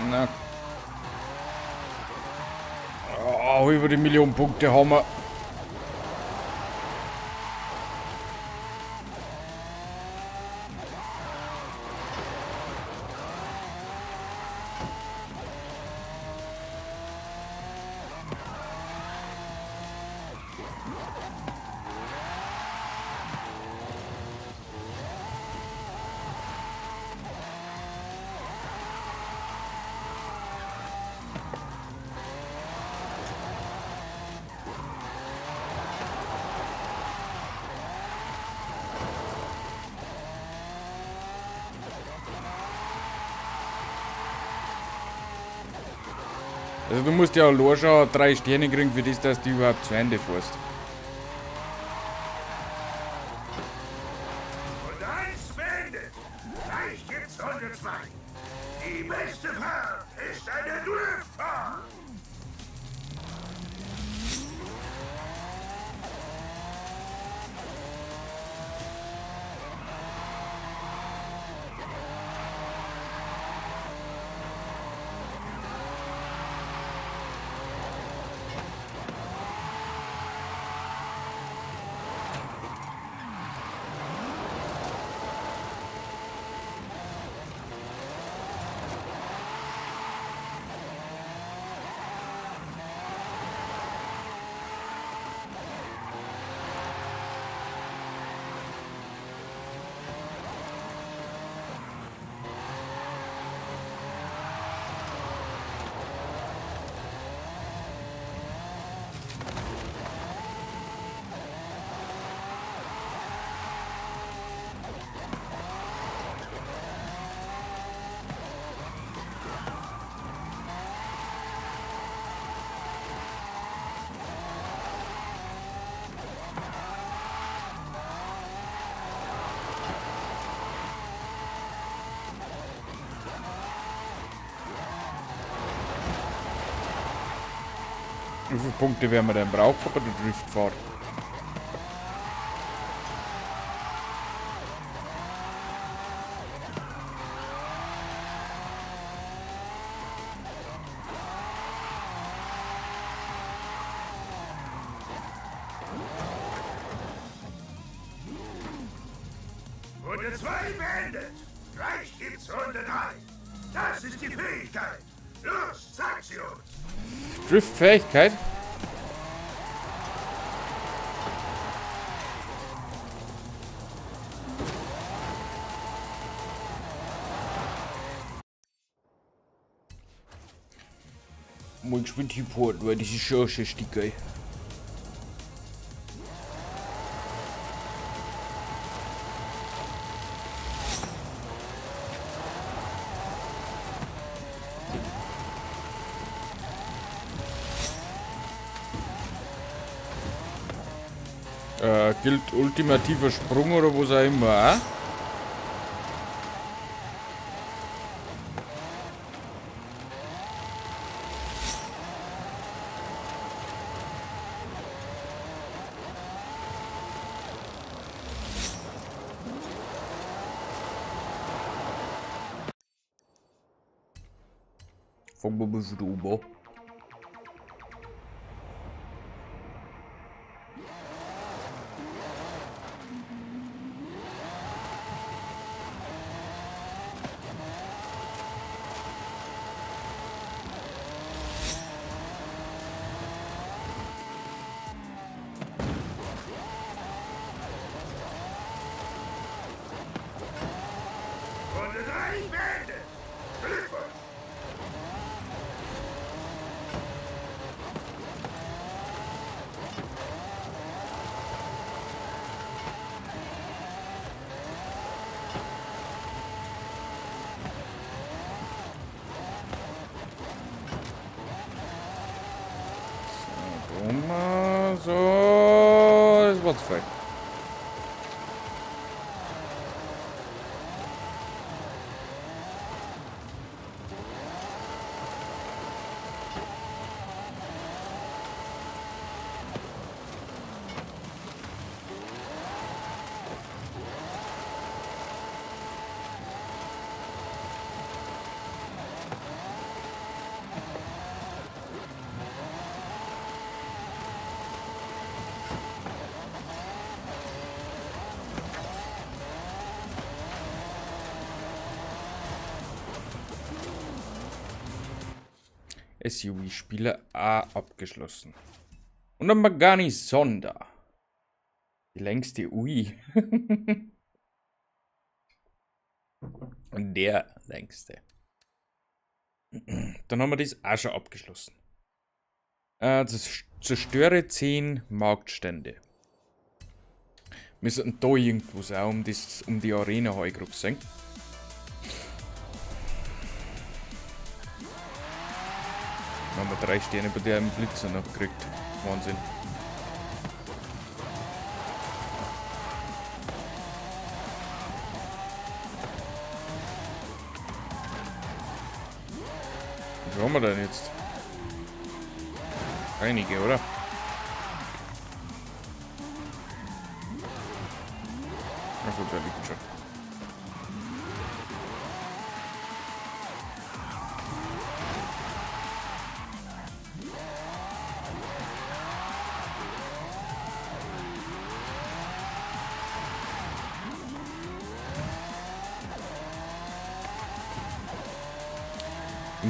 Na. Auch über die Million Punkte haben wir. Also du musst ja allein schon 3 Sterne kriegen für das, dass du überhaupt zu Ende fährst. Runde 1 beendet. Gleich gibt's Runde 2. Die beste Fahrt ist eine Driftfahrt. Wie viele Punkte werden wir denn brauchen bei der Driftfahrt? Runde 2 beendet. Gleich gibt's Runde 3. Das ist die Fähigkeit. Los, zeig sie uns. Driftfähigkeit? Mal geschwind hinporten, weil das ist schon ein Stück, ey. Gilt ultimativer Sprung oder was auch immer, auch? Fangen wir mal wieder oben an. Runde 3 beendet. Glückwunsch. So, das war's voll. SUV-Spieler auch abgeschlossen. Und dann Pagani Zonda. Die längste UI. Der längste. Dann haben wir das auch schon abgeschlossen. Zerstöre 10 Marktstände. Wir sollten da irgendwo sein, um die Arena habe ich gerade gesehen. Dann haben wir 3 Sterne bei der im Blitzer noch gekriegt. Wahnsinn. Was haben wir denn jetzt? Einige, oder? Also, der liegt schon.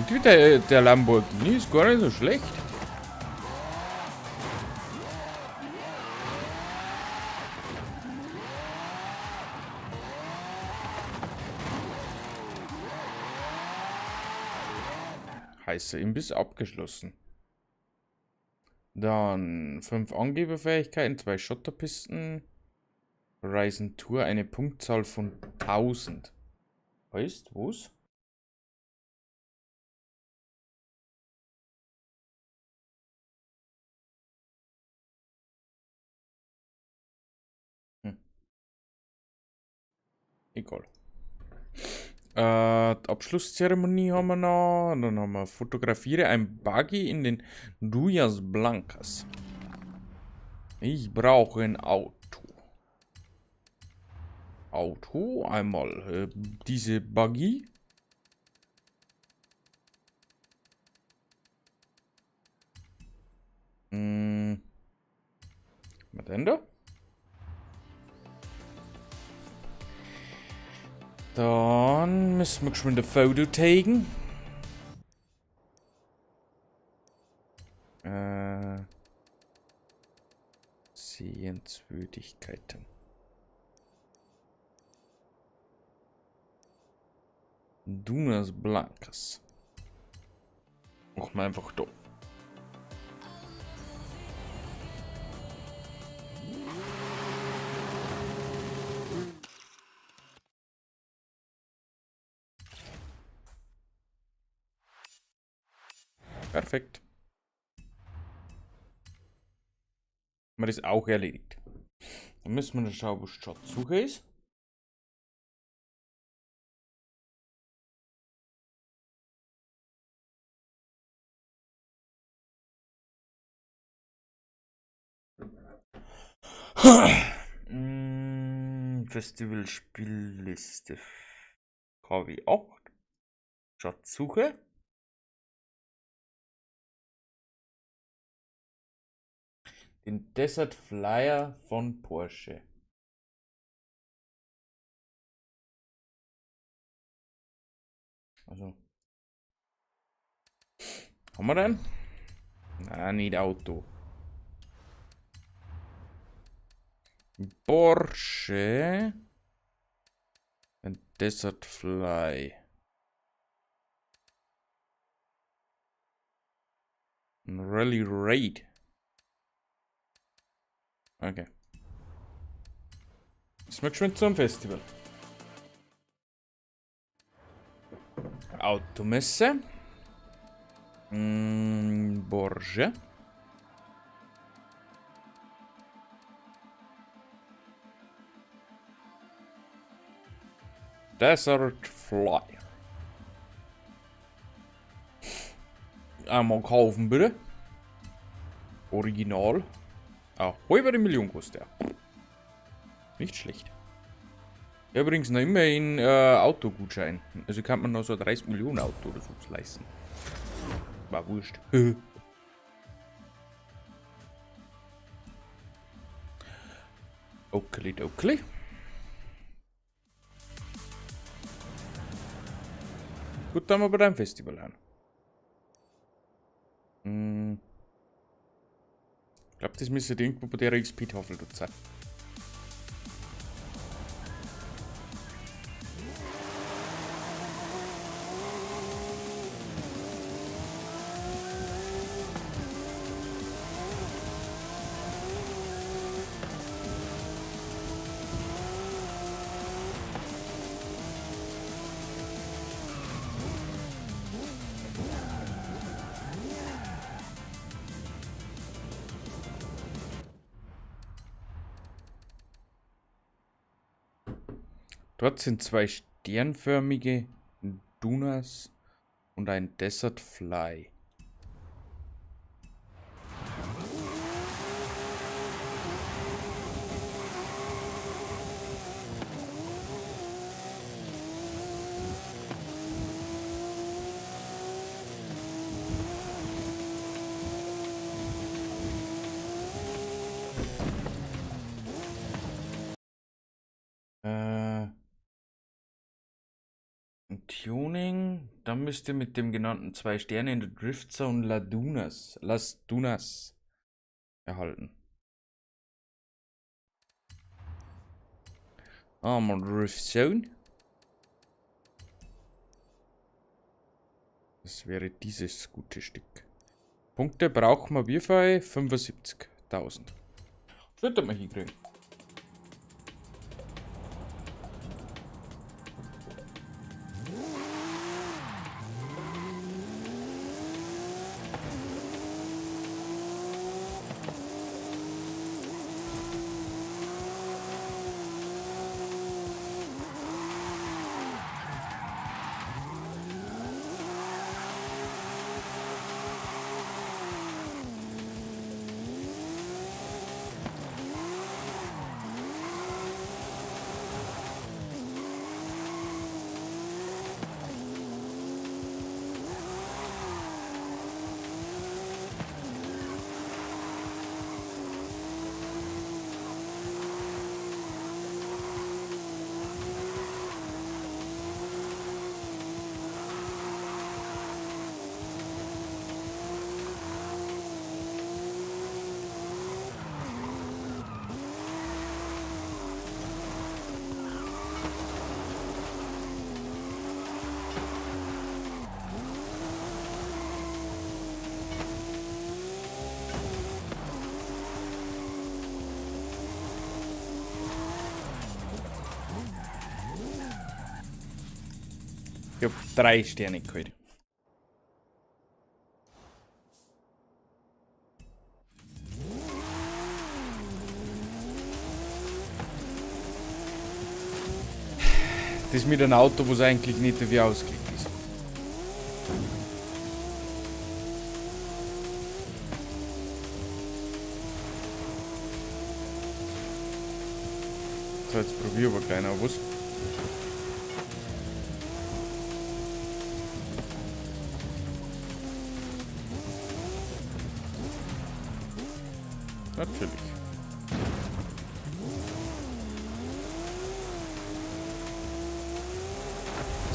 Irgendwie der Lamborghini ist gar nicht so schlecht. Heißer Imbiss abgeschlossen. Dann 5 Angeberfähigkeiten, 2 Schotterpisten. Horizon Tour, eine Punktzahl von 1000. Heißt, was? Egal. Die Abschlusszeremonie haben wir noch. Dann haben wir fotografiere ein Buggy in den Dunas Blancas. Ich brauche ein Auto. Auto, einmal diese Buggy. Was denn da? Dann müssen wir geschwind ein Foto taken. Sehenswürdigkeiten. Dunas Blancas. Machen wir einfach da. Perfekt. Haben wir das auch erledigt. Dann müssen wir noch schauen, wo Schatzsuche ist. Festival Spielliste KW 8. Schatzsuche. Den Desert Flyer von Porsche. Also. Haben wir den? Nein, nicht Auto. Porsche. Ein Desert Fly. Ein Rally Raid. Okay. Ist mal geschwind zum Festival. Automesse. Porsche. Desert Fly. Einmal kaufen, bitte. Original. Ah, halbe Million kostet er. Nicht schlecht. Ja, übrigens noch immer in Autogutschein. Also kann man noch so ein 30 Millionen Auto oder so leisten. War wurscht. Okli dokli. Gut, dann haben wir bei deinem Festival an. Ich glaube, das müsste irgendwo bei der XP-Tafel dort sein. Dort sind zwei sternförmige Dunas und ein Desert Fly. Tuning, dann müsst ihr mit dem genannten zwei Sterne in der Drift Zone Las Dunas erhalten. Ah, mal Drift Zone. Das wäre dieses gute Stück. Punkte brauchen wir wie viel? 75.000. Sollte man hinkriegen. Ich hab 3 Sterne geholt. Das mit einem Auto, was eigentlich nicht dafür ausgelegt ist. So, jetzt probier aber gleich noch was. Natürlich.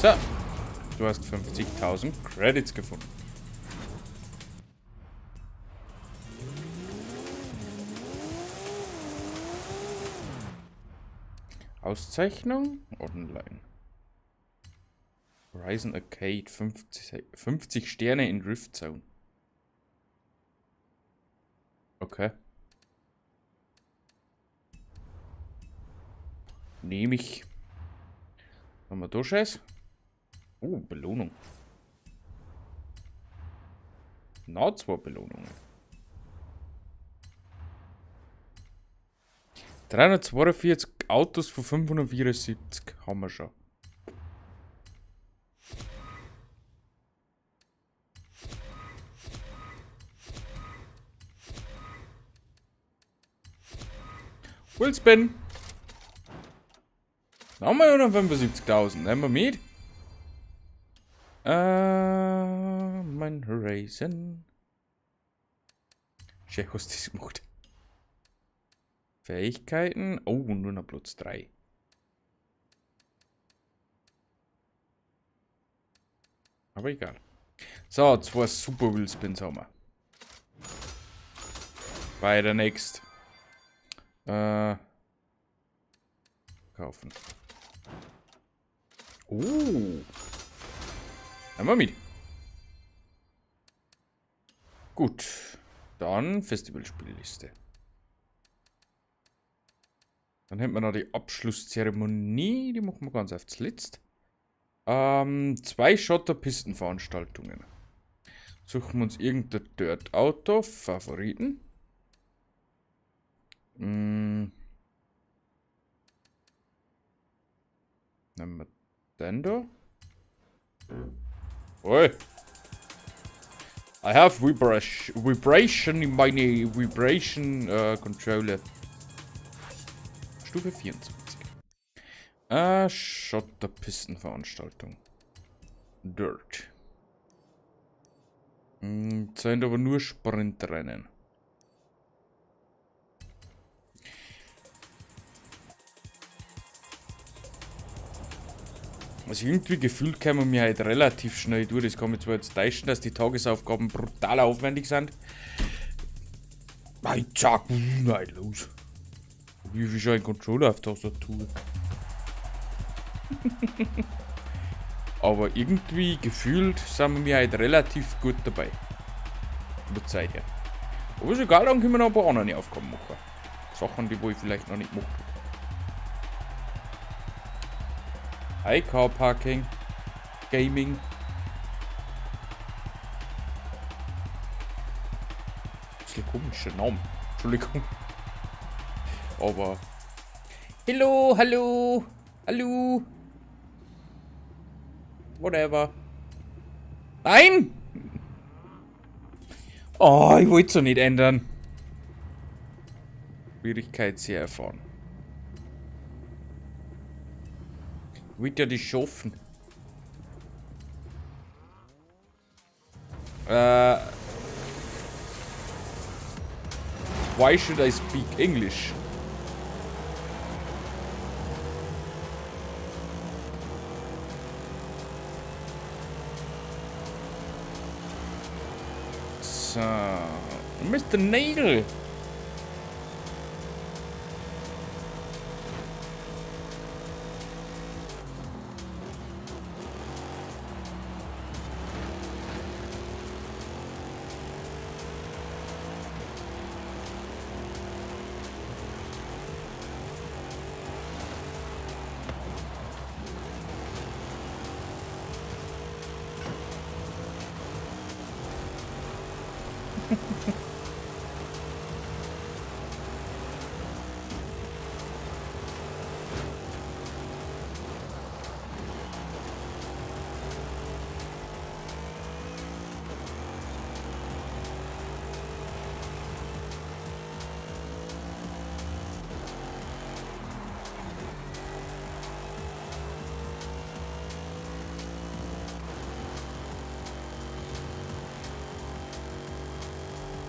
So, du hast 50.000 Credits gefunden. Auszeichnung online. Horizon Arcade 50 Sterne in Rift Zone. Okay. Nehme ich. Haben wir da Scheiß? Oh, Belohnung. Na, 2 Belohnungen. 342 Autos von 574 haben wir schon. Wheelspin. Dann haben wir 175.000. Nehmen wir mit. Mein Horizon. Schön, hast du das gemacht. Fähigkeiten. Oh, nur noch Platz 3. Aber egal. So, 2 Super Wheelspins haben wir. Weiter next. Kaufen. Nehmen wir mit. Gut. Dann Festivalspielliste. Dann hätten wir noch die Abschlusszeremonie. Die machen wir ganz auf zuletzt. Zwei Schotterpistenveranstaltungen. Suchen wir uns irgendein Dirt-Auto. Favoriten. Nehmen wir den da. Oi. I have vibration in meine Vibration Controller. Stufe 24. Schotterpistenveranstaltung. Dirt. Sind aber nur Sprintrennen. Also irgendwie gefühlt kommen wir halt relativ schnell durch. Das kann mich zwar jetzt täuschen, dass die Tagesaufgaben brutal aufwendig sind. Nein, zack, nein, los. Wie viel schon ein Controller auf der Tastatur? Aber irgendwie gefühlt sind wir halt relativ gut dabei. Von der Zeit her. Aber ist egal, dann können wir noch ein paar andere Aufgaben machen. Sachen, die wo ich vielleicht noch nicht gemacht habe. Hi, Car Parking. Gaming. Bisschen komischer Name. Entschuldigung. Aber. Hallo, hallo. Hallo. Whatever. Nein! Oh, ich wollte es so nicht ändern. Schwierigkeit sehr erfahren. Ich wollte ja die schaffen. Why should I speak English? So, Mr. Needle.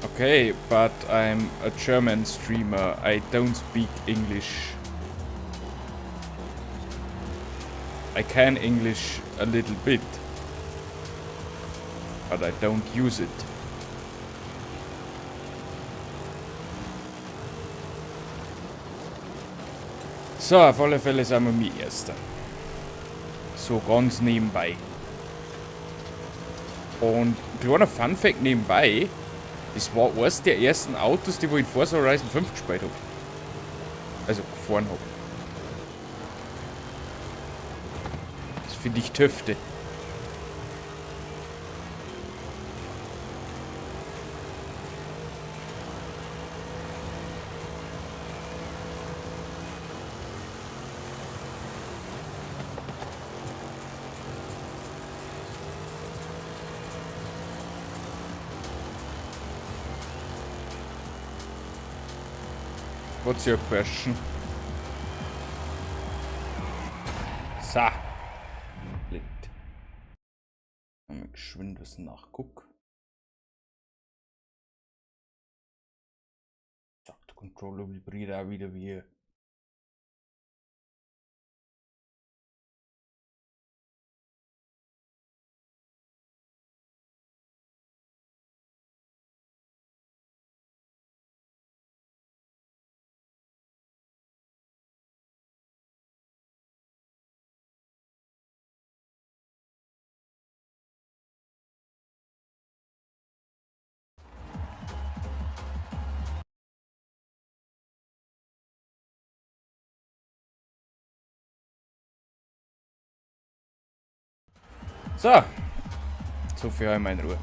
Okay, but I'm a German streamer. I don't speak English. I can English a little bit, but I don't use it. So, auf alle Fälle sind wir mir Erster. So ganz nebenbei. Und kleiner Funfact nebenbei, das war eines der ersten Autos, die wo ich in Forza Horizon 5 gespielt hab. Also gefahren hab. Das finde ich töfte. What's your question? So. Liegt. Mal geschwind was nachguck. Zack, der Controller vibriert auch wieder wie. So. So viel einmal in Ruhe.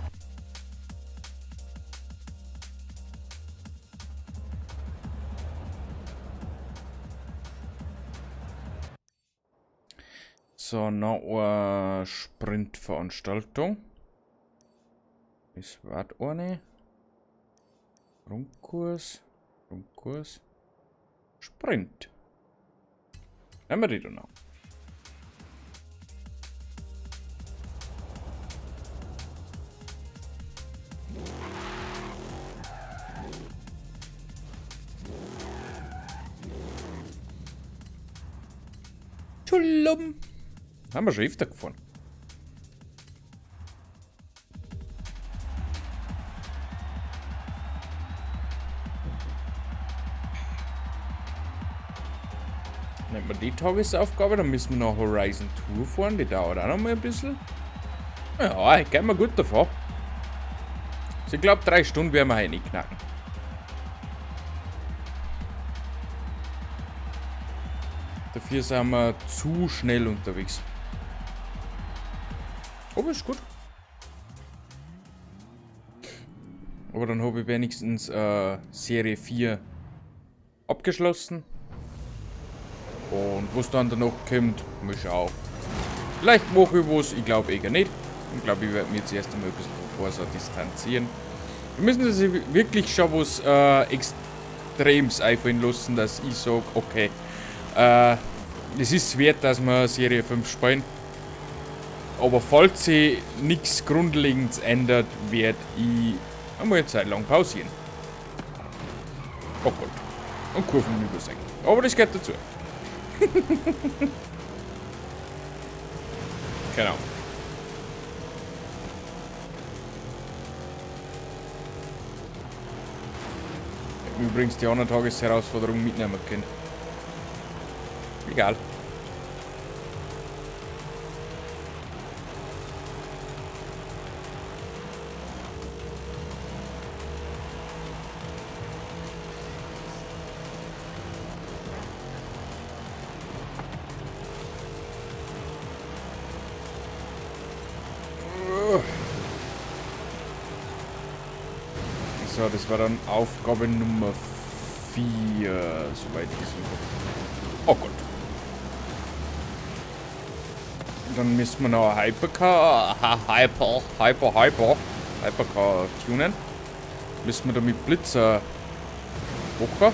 So, noch eine Sprintveranstaltung. Es wird eine. Rundkurs. Rundkurs. Sprint. Nehmen wir die da noch. Tschulum. Haben wir schon öfter gefahren. Nehmen wir die Tagesaufgabe, dann müssen wir noch Horizon Tour fahren, die dauert auch noch mal ein bisschen. Ja, ich geh mir gut davon. Also ich glaube, 3 Stunden werden wir heute nicht knacken. Dafür sind wir zu schnell unterwegs. Aber ist gut. Aber dann habe ich wenigstens Serie 4 abgeschlossen. Und was dann danach kommt, mal schauen. Vielleicht mache ich was, ich glaube eher nicht. Ich glaube, ich werde mich jetzt erst einmal ein bisschen von Forza distanzieren. Wir müssen sich wirklich schon was Extremes einfallen lassen, dass ich sag, okay, es ist wert, dass wir Serie 5 spielen. Aber falls sich nichts Grundlegendes ändert, werd ich einmal eine Zeit lang pausieren. Oh Gott. Und Kurven übersehen. Aber das gehört dazu. Genau. Ich hab übrigens die anderen Tagesherausforderung mitnehmen können. Egal. So, das war dann Aufgabe Nummer 4, soweit ich es im Kopf habe. Oh Gott. Dann müssen wir noch ein Hypercar, Hyper, Hyper, Hyper, Hypercar tunen. Müssen wir da mit Blitzer machen.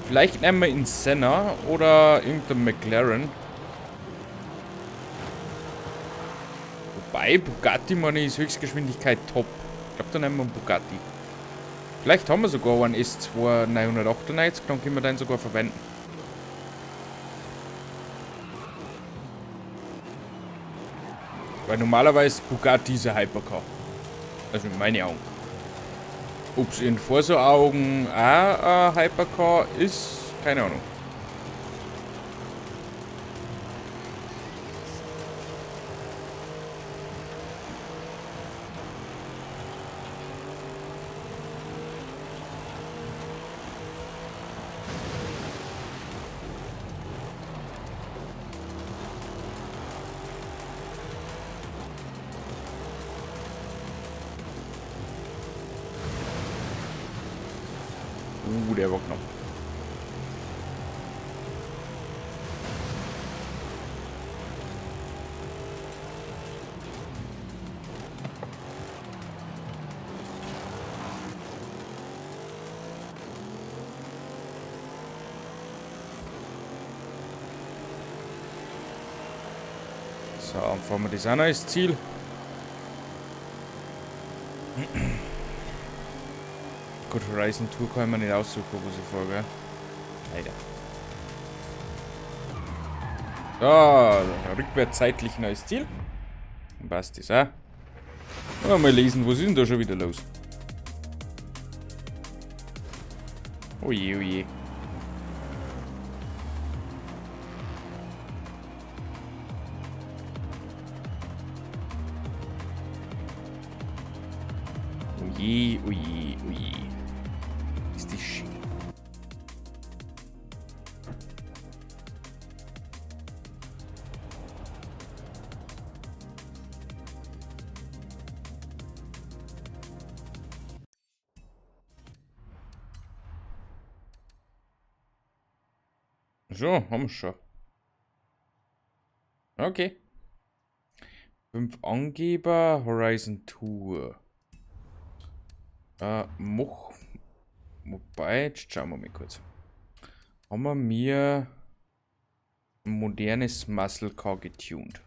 Vielleicht nehmen wir einen Senna oder irgendeinen McLaren. Wobei, Bugatti, meine ich, ist Höchstgeschwindigkeit top. Ich glaub, da nehmen wir einen Bugatti. Vielleicht haben wir sogar einen S2 998, dann können wir den sogar verwenden. Weil normalerweise Bugatti ist ein Hypercar. Also in meinen Augen. Ob's in Forza-Augen auch ein Hypercar ist, keine Ahnung. Der war knapp. So, dann fahren wir das auch noch ins Ziel. Gut, Horizon Tour kann ich mir nicht aussuchen, wo ich fahre, gell? Leider. So, rückwärts zeitlich neues Ziel. Dann passt das auch. Mal lesen, was ist denn da schon wieder los? Oje, oje. Oje, oje, oje. Ist das schön. So, haben wir schon. Okay. 5 Angeber, Horizon Tour. Mach. Wobei, jetzt schauen wir mal kurz. Haben wir mir ein modernes Muscle Car getuned?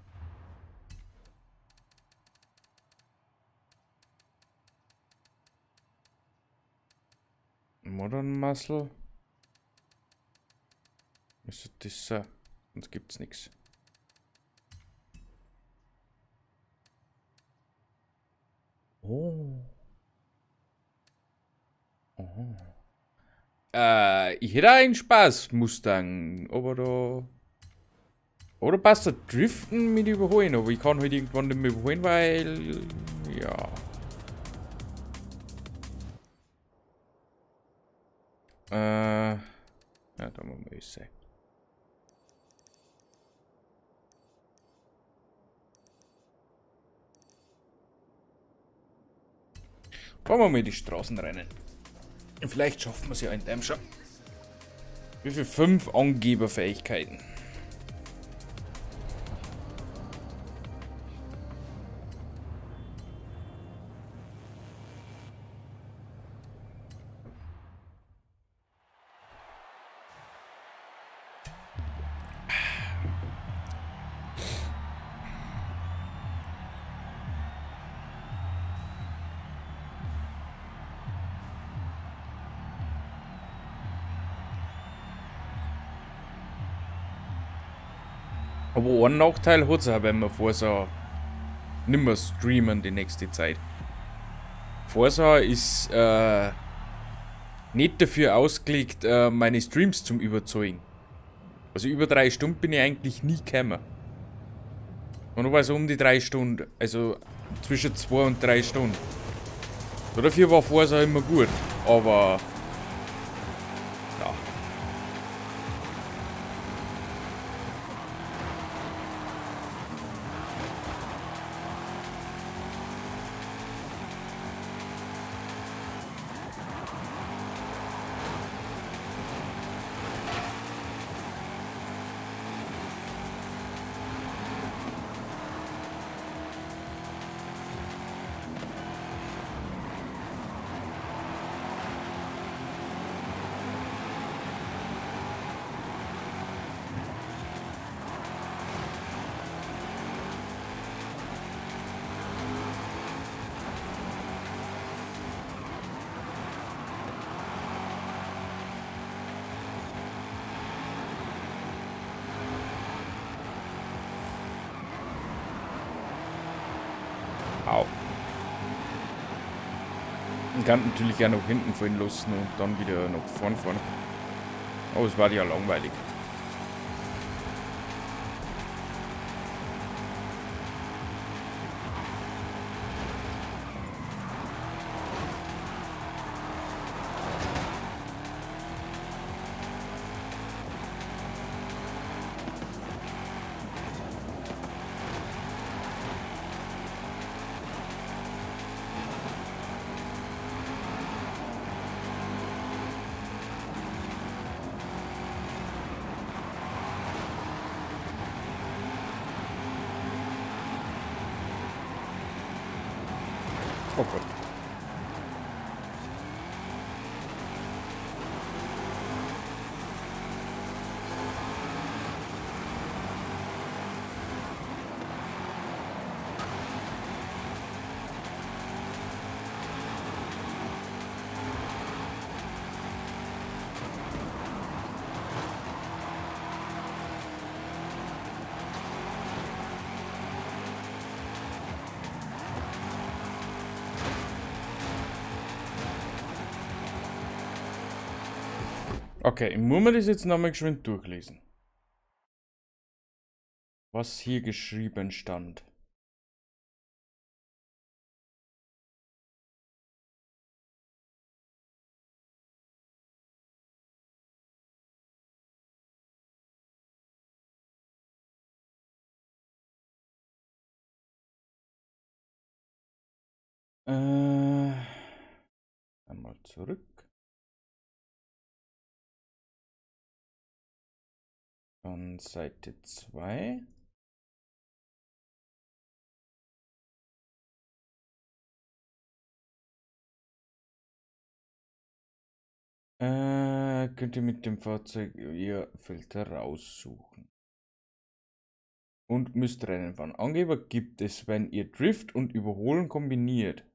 Modern Muscle? Ist das so? Sonst gibt's nix. Oh. Oh. Ich hätte einen Spaß, Mustang, aber da. Oder passt der Driften mit überholen, aber ich kann halt irgendwann nicht mehr überholen, weil. Ja. Ja, da muss man es sein. Fahren wir mal die Straßenrennen. Vielleicht schaffen wir es ja in dem schon. Wie viel? 5 Angeberfähigkeiten. Aber einen Nachteil hat's auch, wenn wir Forza nimmer streamen die nächste Zeit. Forza ist nicht dafür ausgelegt, meine Streams zum Überzeugen. Also über 3 Stunden bin ich eigentlich nie gekommen. Und aber so um die 3 Stunden, also zwischen 2 und 3 Stunden. Dafür war Forza immer gut, aber ja. Au. Man kann natürlich auch noch hinten fallen lassen und dann wieder nach vorn fahren. Aber es war ja langweilig. Oh Gott. Okay, ich muss mir das jetzt nochmal geschwind durchlesen. Was hier geschrieben stand. Einmal zurück. Dann Seite 2. Könnt ihr mit dem Fahrzeug ihr Filter raussuchen. Und müsst Rennen fahren. Angeber gibt es, wenn ihr Drift und Überholen kombiniert.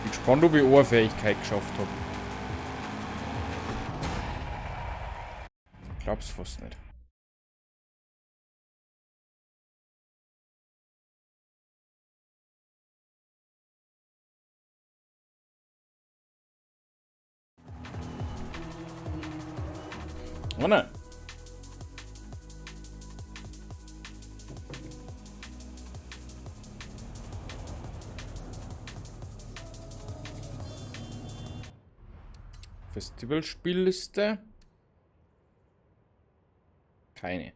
Bin gespannt, ob ich Ohrfähigkeit geschafft habe. Glaub's fast nicht. Oh nein. Festivalspielliste. Keine.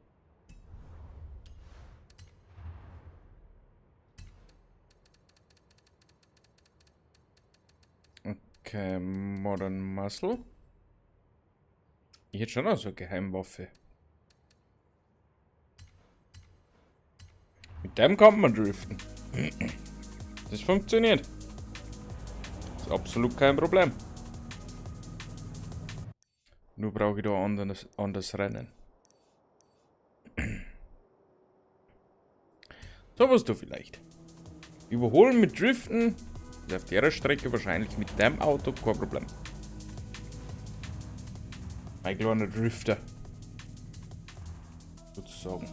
Okay, Modern Muscle. Ich hätte schon noch so eine Geheimwaffe. Mit dem kann man driften. Das funktioniert. Ist absolut kein Problem. Nur brauche ich da anderes Rennen. So was du vielleicht. Überholen mit Driften ist auf der Strecke wahrscheinlich mit dem Auto kein Problem. Mein kleiner Drifter. Sozusagen.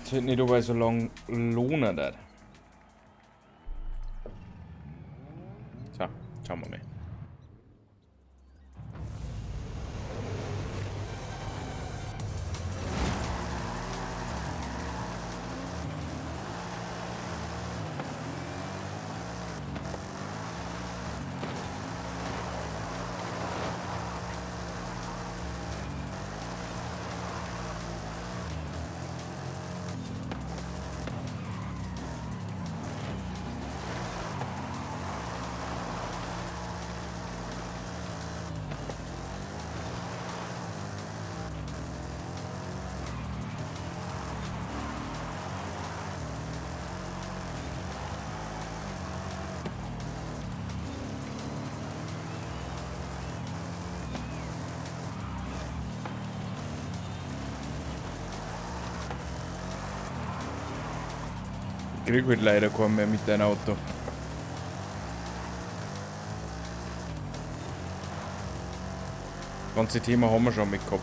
Das wird nicht dabei so lang lohnen. Das. So, schauen wir mal. Ich krieg halt leider keinen mehr mit deinem Auto. Das ganze Thema haben wir schon mit gehabt.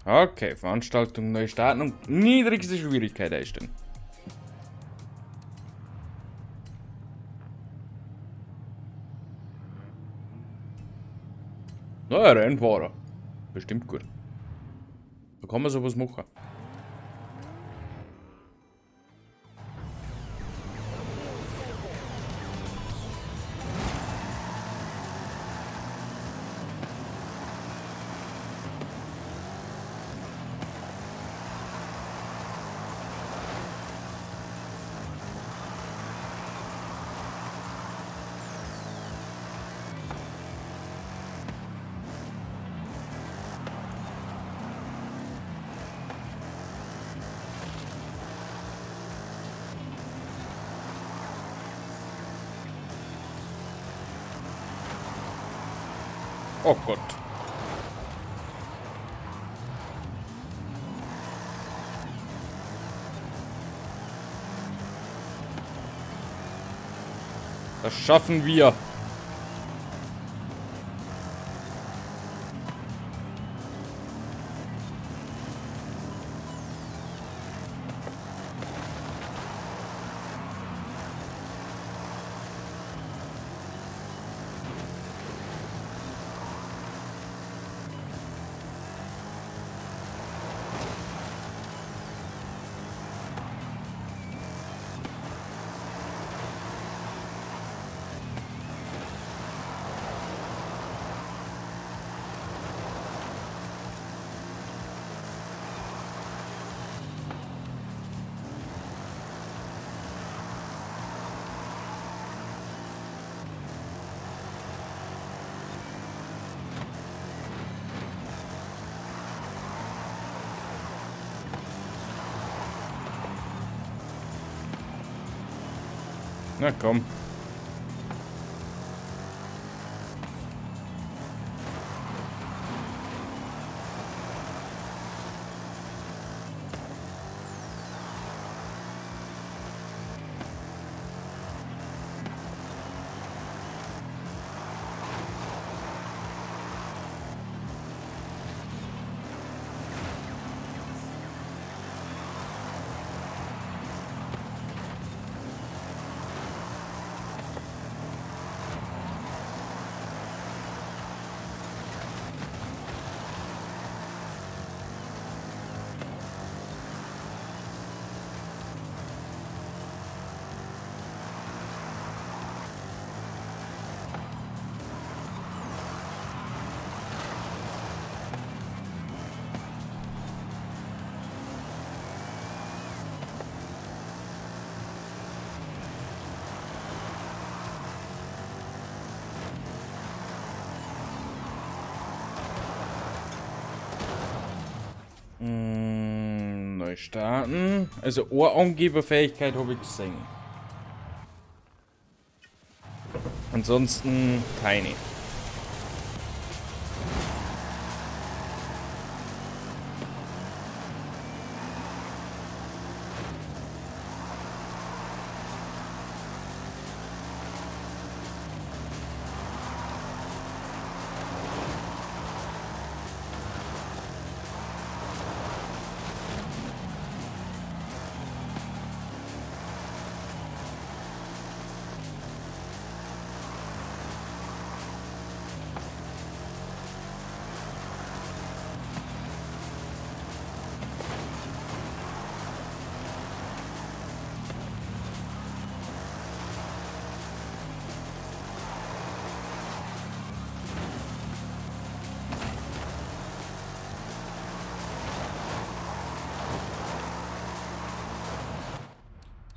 Okay, Veranstaltung neu starten und niedrigste Schwierigkeit einstellen. Naja, Rennfahrer. Bestimmt gut. Da kann man sowas machen. Oh Gott. Das schaffen wir. Na komm. Neu starten. Also Ohrangeberfähigkeit habe ich gesehen. Ansonsten keine.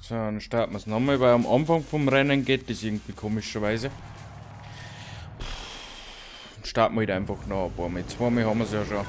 So, dann starten wir es nochmal, weil am Anfang vom Rennen geht das irgendwie komischerweise. Dann starten wir halt einfach noch ein paar Mal. Zweimal haben wir es ja schon.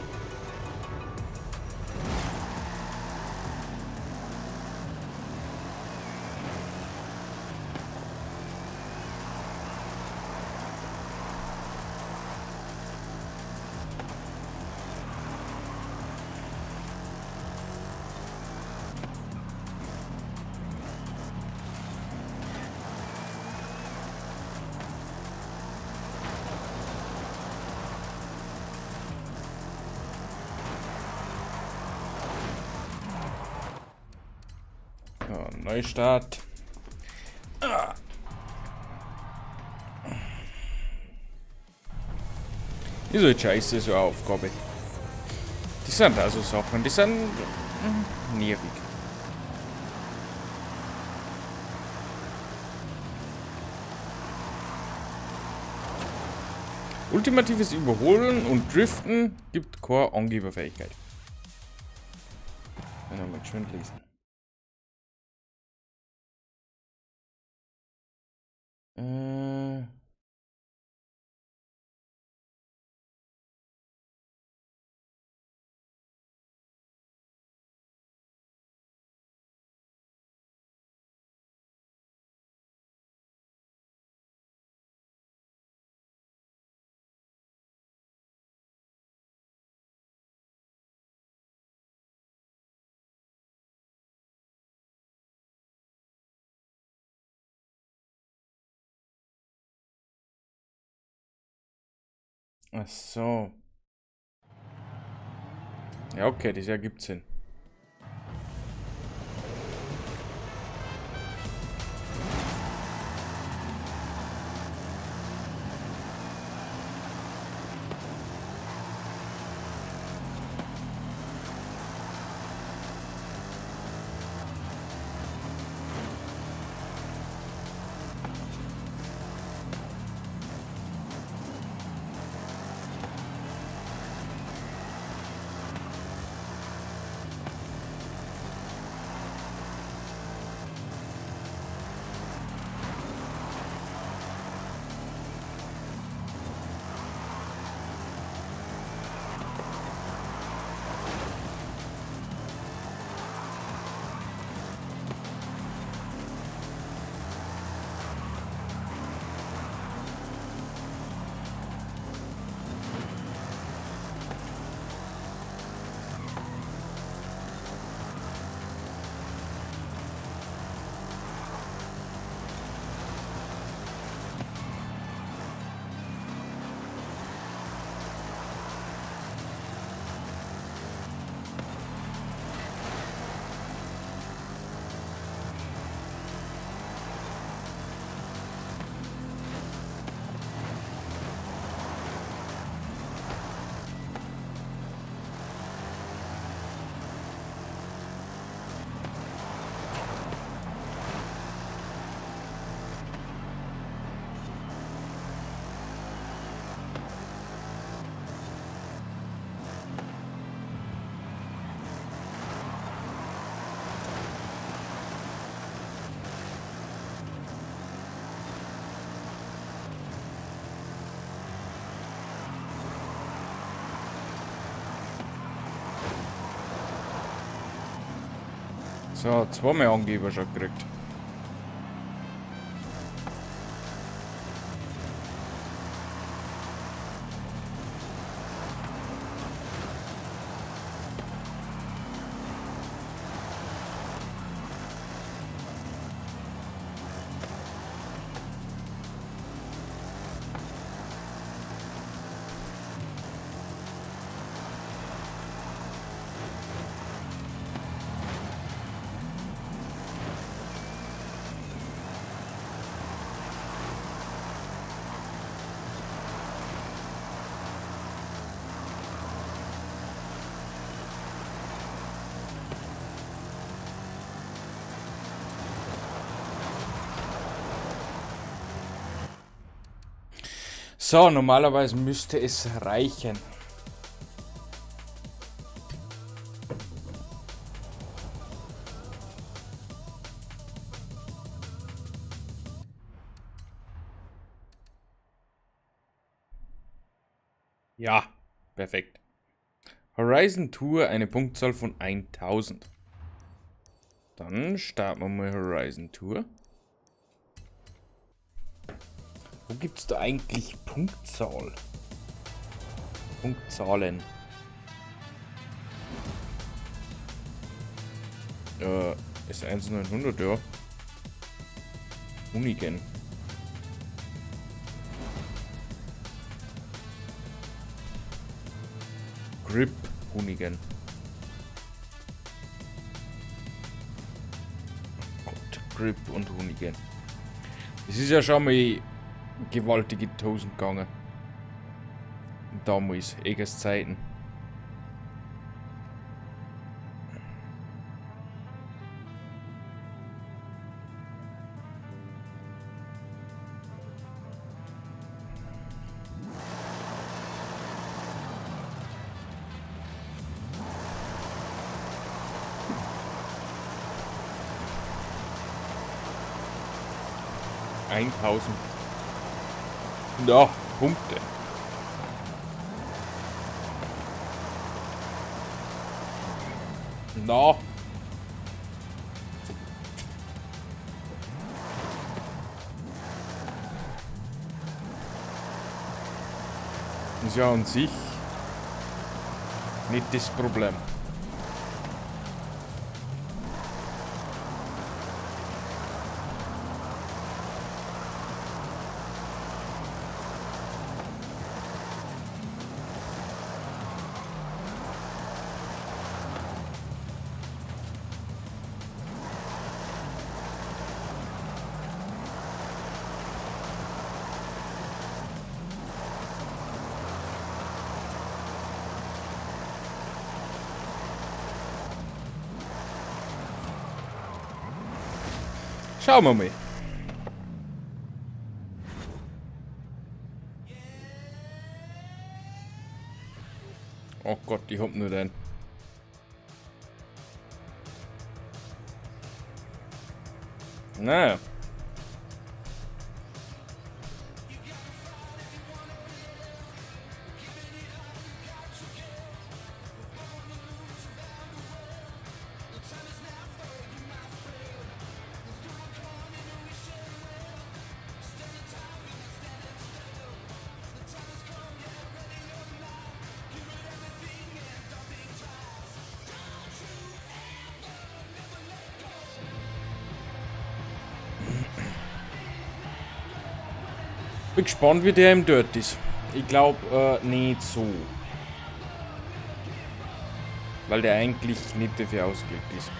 Neustart. Ah. Ist halt scheiße, so eine Aufgabe. Die sind also Sachen, die sind nervig. Ultimatives Überholen und Driften gibt keine Angeberfähigkeit. Dann mal geschwind lesen. Ach so. Ja, okay, das ergibt Sinn. So, zweimal Angeber schon gekriegt. So, normalerweise müsste es reichen. Ja, perfekt. Horizon Tour, eine Punktzahl von 1000. Dann starten wir mal Horizon Tour. Wo gibt's da eigentlich Punktzahl? Punktzahlen. Ist 1900, ja. Unigen. Grip Hoonigan. Oh Gott. Grip und Hoonigan. Das ist ja schon mal gewaltige 1000 gegangen. Damals, eges Zeiten. 1000. Ja, Punkte. Na. Ist ja an sich nicht das Problem. Schauen wir mal. Oh Gott, ich hab nur den. Naja. Bin gespannt, wie der im Dirt ist. Ich glaube nicht so. Weil der eigentlich nicht dafür ausgelegt ist.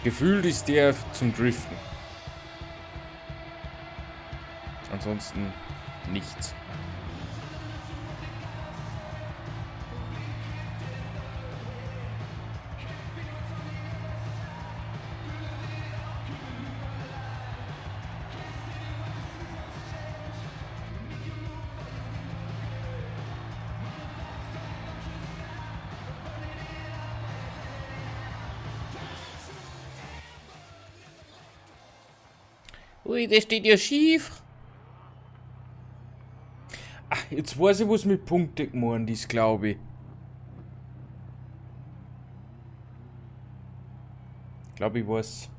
Gefühlt ist der zum Driften. Ansonsten nichts. Ui, der steht ja schief. Ach, jetzt weiß ich, was mit Punkte gemeint ist, glaube ich. Ich glaube, ich weiß.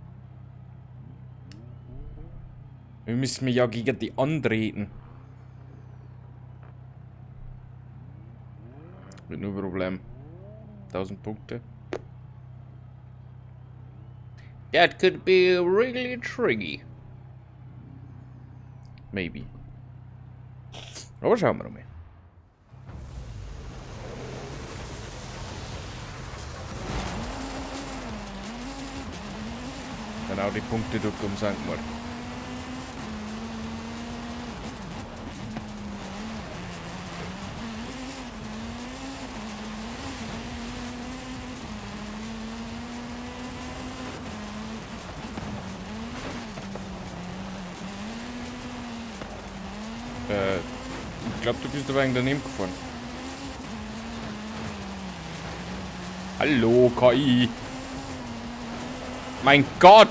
Wir müssen ja gegen die antreten. Wird nur ein Problem. 1000 Punkte. That could be really tricky. Maybe. Aber schauen wir mal. Genau die Punkte dort um St. Mark. Ich glaube, du bist aber eigentlich daneben gefahren. Hallo, KI. Mein Gott!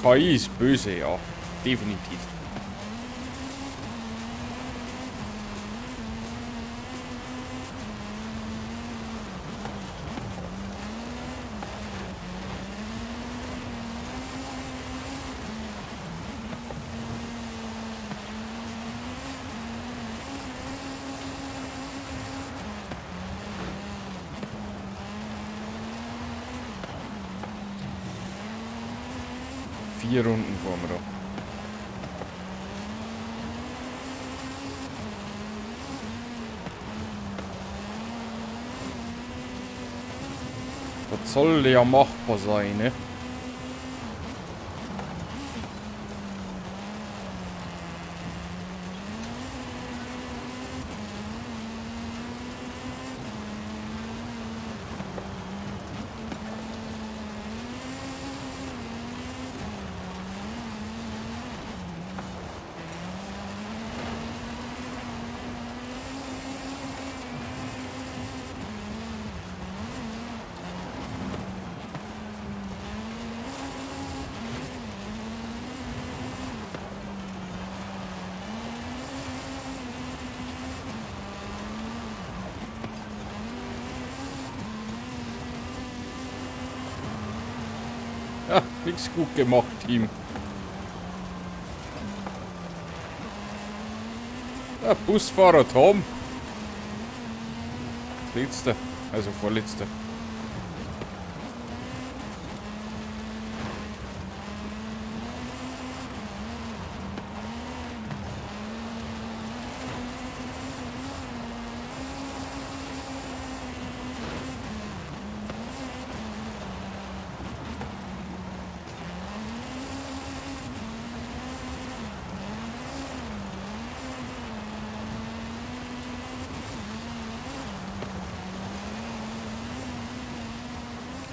KI ist böse, ja. Definitiv. Vier Runden fahren wir da. Das soll ja machbar sein, ne? Ja, nichts gut gemacht, Team. Ja, Busfahrer Tom. Letzter, also vorletzter.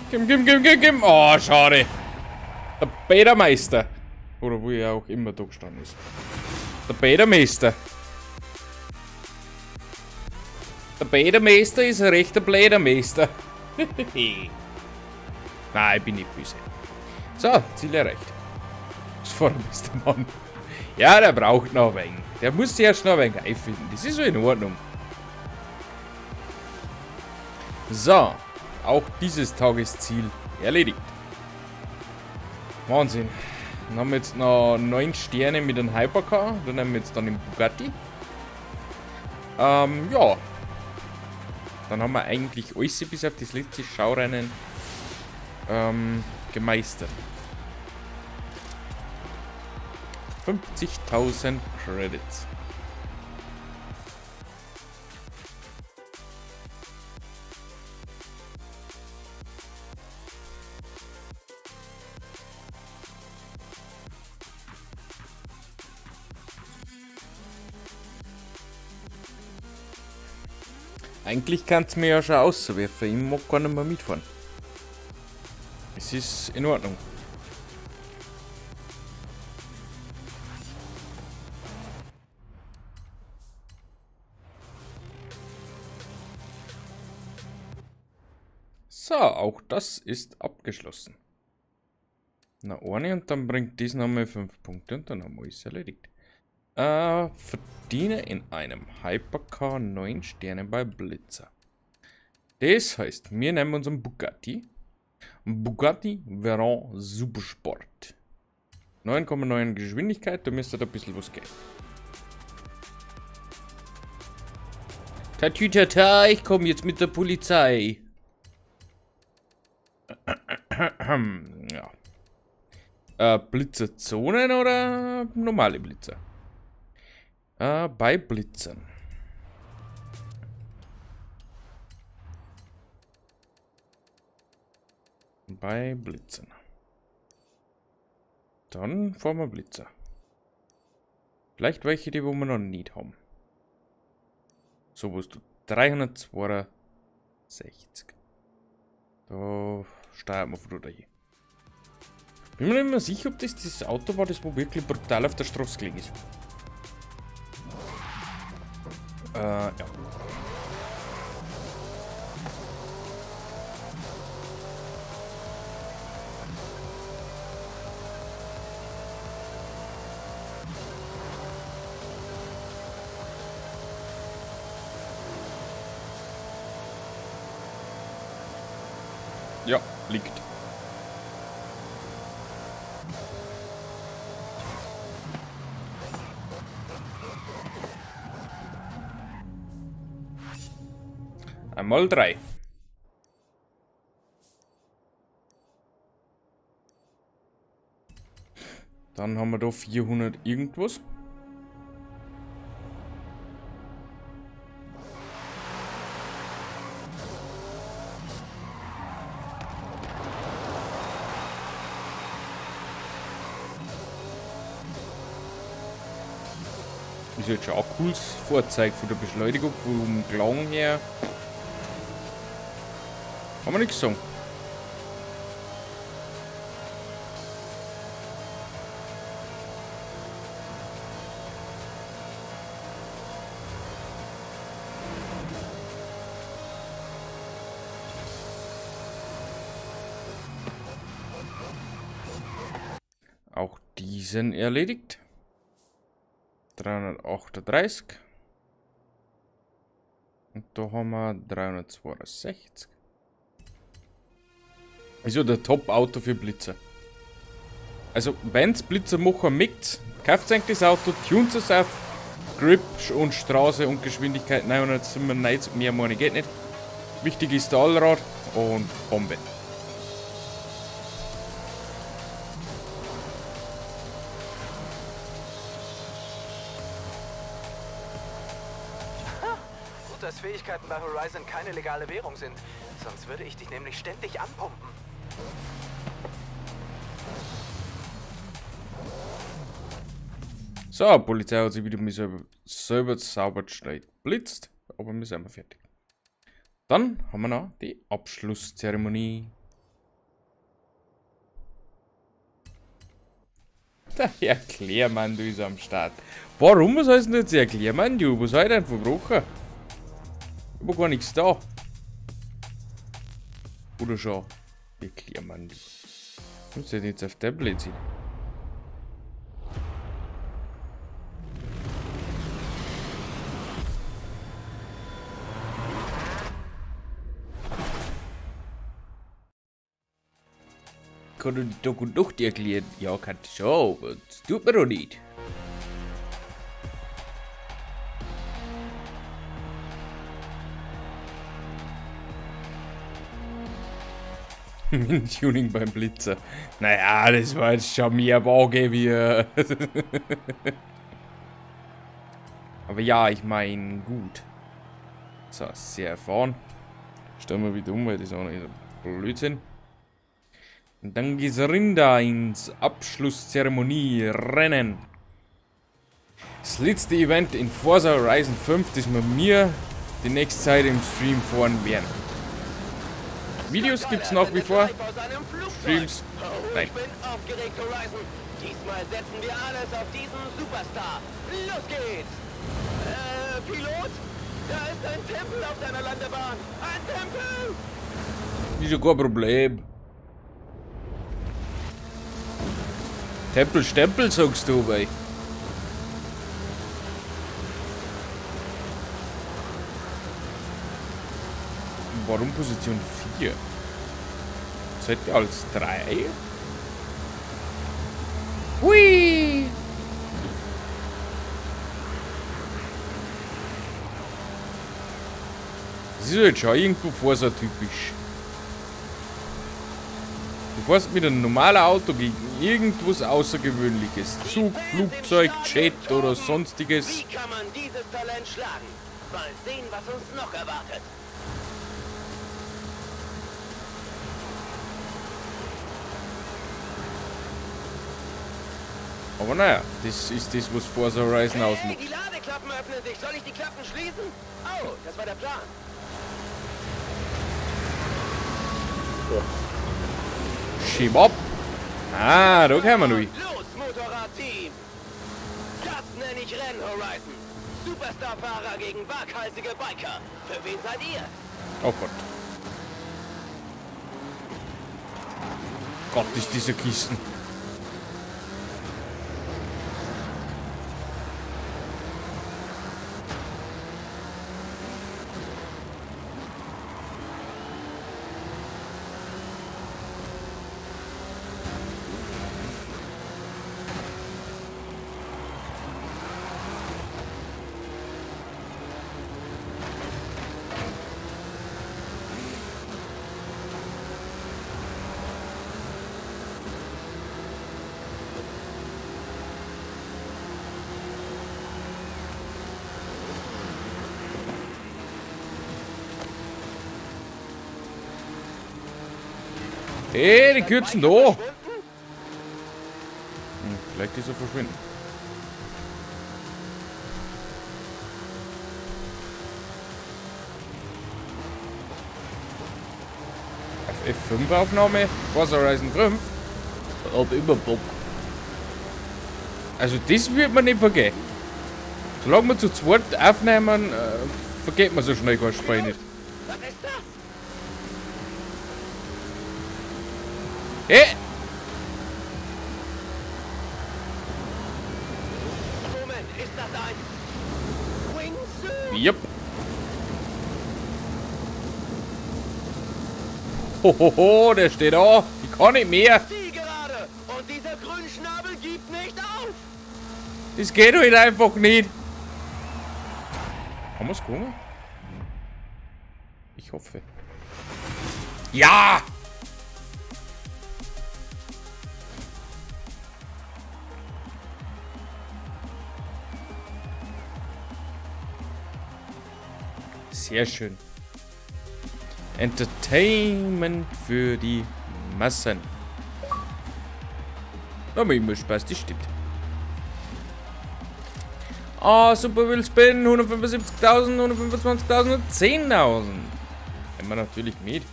Gim, gim, gim, gim, gim. Oh, schade. Der Bädermeister. Oder wo er auch immer da gestanden ist. Der Bädermeister. Der Bädermeister ist ein rechter Blädermeister. Nein, ich bin nicht böse. So, Ziel erreicht. Das Vormeister Mann. Ja, der braucht noch ein wenig. Der muss sich erst noch ein wenig einfinden. Das ist so in Ordnung. So, auch dieses Tagesziel erledigt. Wahnsinn. Dann haben wir jetzt noch 9 Sterne mit einem Hypercar. Dann haben wir jetzt dann den Bugatti. Ja. Dann haben wir eigentlich alles bis auf das letzte Schaurennen gemeistert. 50.000 Credits. Eigentlich kann's mir ja schon auswerfen. Ich mag gar nicht mehr mitfahren. Es ist in Ordnung. So, auch das ist abgeschlossen. Na, eine und dann bringt dies nochmal 5 Punkte und dann haben wir alles erledigt. Verdiene in einem Hypercar 9 Sterne bei Blitzer. Das heißt, wir nehmen unseren Bugatti. Bugatti Veyron Supersport. 9,9 Geschwindigkeit, da müsste da ein bisschen was gehen. Tatütata, ich komm jetzt mit der Polizei. Ja. Blitzerzonen oder normale Blitzer? Bei Blitzern. Bei Blitzern. Dann fahren wir Blitzer. Vielleicht welche, die wo wir noch nicht haben. So, wo du 362. Da steuern wir von da hin. Bin mir nicht mehr sicher, ob das das Auto war, das wo wirklich brutal auf der Straße gelegen ist. Ja. Ja, liegt. Einmal 3. Dann haben wir da 400 irgendwas. Ist jetzt schon auch cooles Fahrzeug von der Beschleunigung, vom Klang her. Kann man nichts sagen. Auch diesen erledigt. 338. Und da haben wir 362. Ist ja der Top-Auto für Blitzer. Also, wenn's Blitzer machen mögt, kauft eigentlich das Auto, tunt es auf Grip und Straße und Geschwindigkeit 997, mehr meine geht nicht. Wichtig ist der Allrad und Bombe. Gut, dass Fähigkeiten bei Horizon keine legale Währung sind. Sonst würde ich dich nämlich ständig anpumpen. So, Polizei hat sich wieder mal selber sauber gestellt. Blitzt, aber wir sind fertig. Dann haben wir noch die Abschlusszeremonie. Der Erklärmann, du ist am Start. Warum, was heißt denn jetzt Erklärmann, du? Was hat denn verbrochen? Ich hab gar nichts da. Oder schon? Erklärmann, du. Kommst du denn jetzt auf Tablet ziehen? Kann du die Doku doch dir erklären? Ja, kann ich schon, aber das tut mir doch nicht. Tuning beim Blitzer. Naja, das war jetzt schon mehr Waage wie. Aber ja, ich mein, gut. So, sehr erfahren. Stellen wir wieder um, weil das auch noch ist Blödsinn. Und dann geht's Rinder ins Abschlusszeremonie-Rennen. Das letzte Event in Forza Horizon 5, das wir mir die nächste Zeit im Stream fahren werden. Videos gibt's nach wie vor. Streams. Nein. Ich bin aufgeregt, Horizon. Diesmal setzen wir alles auf diesen Superstar. Los geht's! Pilot? Da ist ein Tempel auf deiner Landebahn. Ein Tempel! Ist ja kein Problem. Tempel, Stempel, sagst du, ey. Warum Position 4? Seid ihr als 3? Hui! Das ist jetzt schon irgendwo Forza typisch. Du fährst mit einem normalen Auto gegen irgendwas Außergewöhnliches. Zug, Flugzeug, Jet oder sonstiges. Wie kann man dieses Talent schlagen? Mal sehen, was uns noch erwartet. Aber naja, das ist das, was Forza Horizon Hey, ausmacht. die Ladeklappen öffnen sich. Soll ich die Klappen schließen? Oh, das war der Plan. Schieb ab! Ah, da kommen wir noch hin. Los, Motorrad-Team! Das nenne ich Rennen, Horizon. Superstar-Fahrer gegen waghalsige Biker. Für wen seid ihr? Oh Gott. Gott, ist diese Kisten. Hey, die kürzen da. Verschwunden? Vielleicht ist er verschwunden. Auf F5 Aufnahme, Forza Horizon 5. Hab immer Bock. Also das wird man nicht vergehen. Solange wir zu zweit aufnehmen, vergeht man so schnell kein Spiel nicht. Was ist das? Hey! Moment, ist das ein Wingsuit? Yep. Hohoho, der steht da. Ich kann nicht mehr. Zielgerade. Und dieser Grünschnabel gibt nicht auf. Das geht halt einfach nicht. Haben wir's gewonnen? Ich hoffe. Ja! Sehr schön. Entertainment für die Massen. Da macht immer Spaß, das stimmt. Ah, Super Wheel Spin, 175.000, 125.000 und 10.000. Nehmen wir natürlich mit.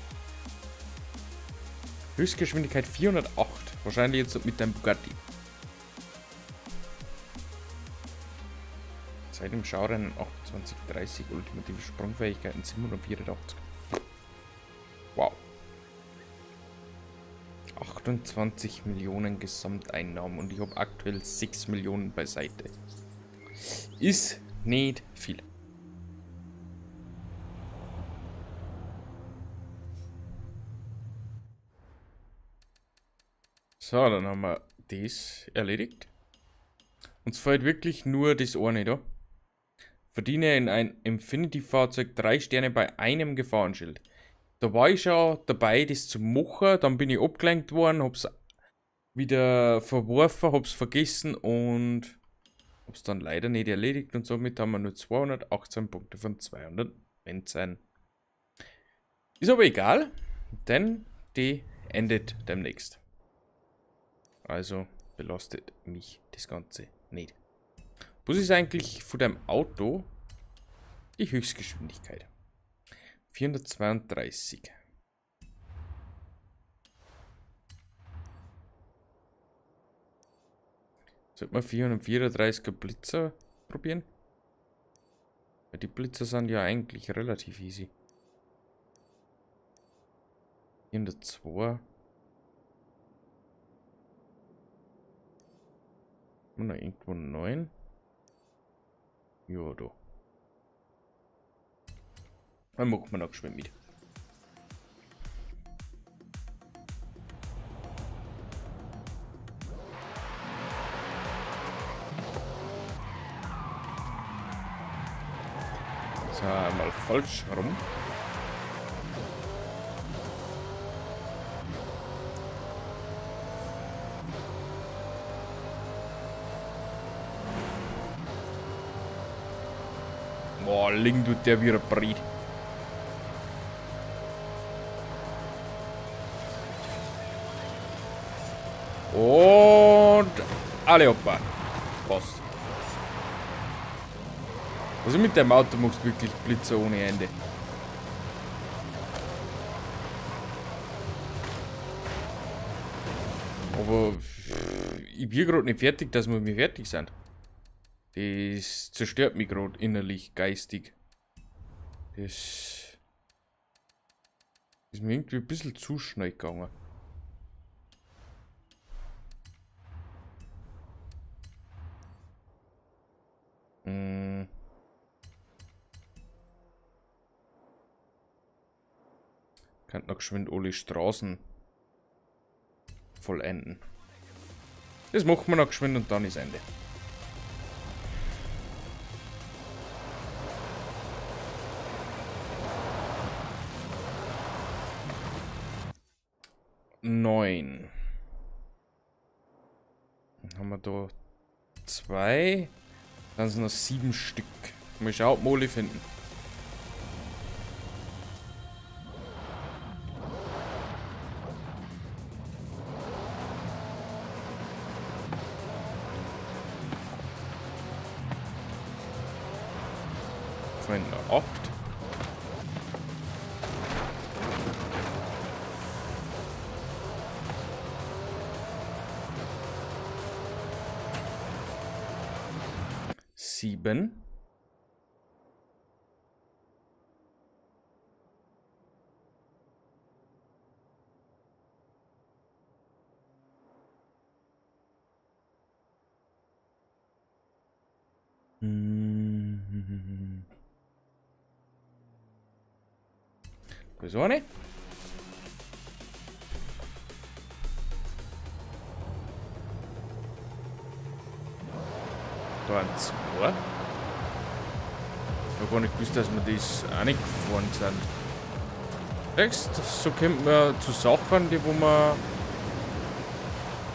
Höchstgeschwindigkeit 408. Wahrscheinlich jetzt mit deinem Bugatti. Seit dem Schaurennen 28,30, ultimative Sprungfähigkeiten 784. Wow. 28 Millionen Gesamteinnahmen und ich hab aktuell 6 Millionen beiseite. Ist nicht viel. So, dann haben wir das erledigt. Uns fehlt wirklich nur das eine da. Verdiene in ein Infinity-Fahrzeug 3 Sterne bei einem Gefahrenschild. Da war ich schon dabei, das zu machen. Dann bin ich abgelenkt worden, hab's wieder verworfen, hab's vergessen und hab's dann leider nicht erledigt. Und somit haben wir nur 218 Punkte von 219. Ist aber egal, denn die endet demnächst. Also belastet mich das Ganze nicht. Was ist eigentlich von deinem Auto die Höchstgeschwindigkeit? 432. Sollte man 434er Blitzer probieren? Weil die Blitzer sind ja eigentlich relativ easy. 402. Und noch irgendwo 9. Ja, da. Dann machen wir noch geschwind mit. So, einmal falsch rum. Boah, liegen tut der wie ein Bret. Und alle hoppa. Passt. Also mit dem Auto machst du wirklich Blitzer ohne Ende. Aber ich bin grad nicht fertig, dass wir mir fertig sind. Das zerstört mich grad innerlich, geistig. Das ist mir irgendwie ein bisschen zu schnell gegangen. Könnt noch geschwind alle Straßen vollenden. Das machen wir noch geschwind und dann ist Ende. 9. Dann haben wir da 2. Dann sind noch 7 Stück. Mal schauen, ob wir alle finden. Vorhin noch 8. 7. Da ist eine. Da waren 2. Ich hab gar nicht gewusst, dass wir das auch nicht gefahren sind. Siehst, so kommt man zu Sachen, die wo man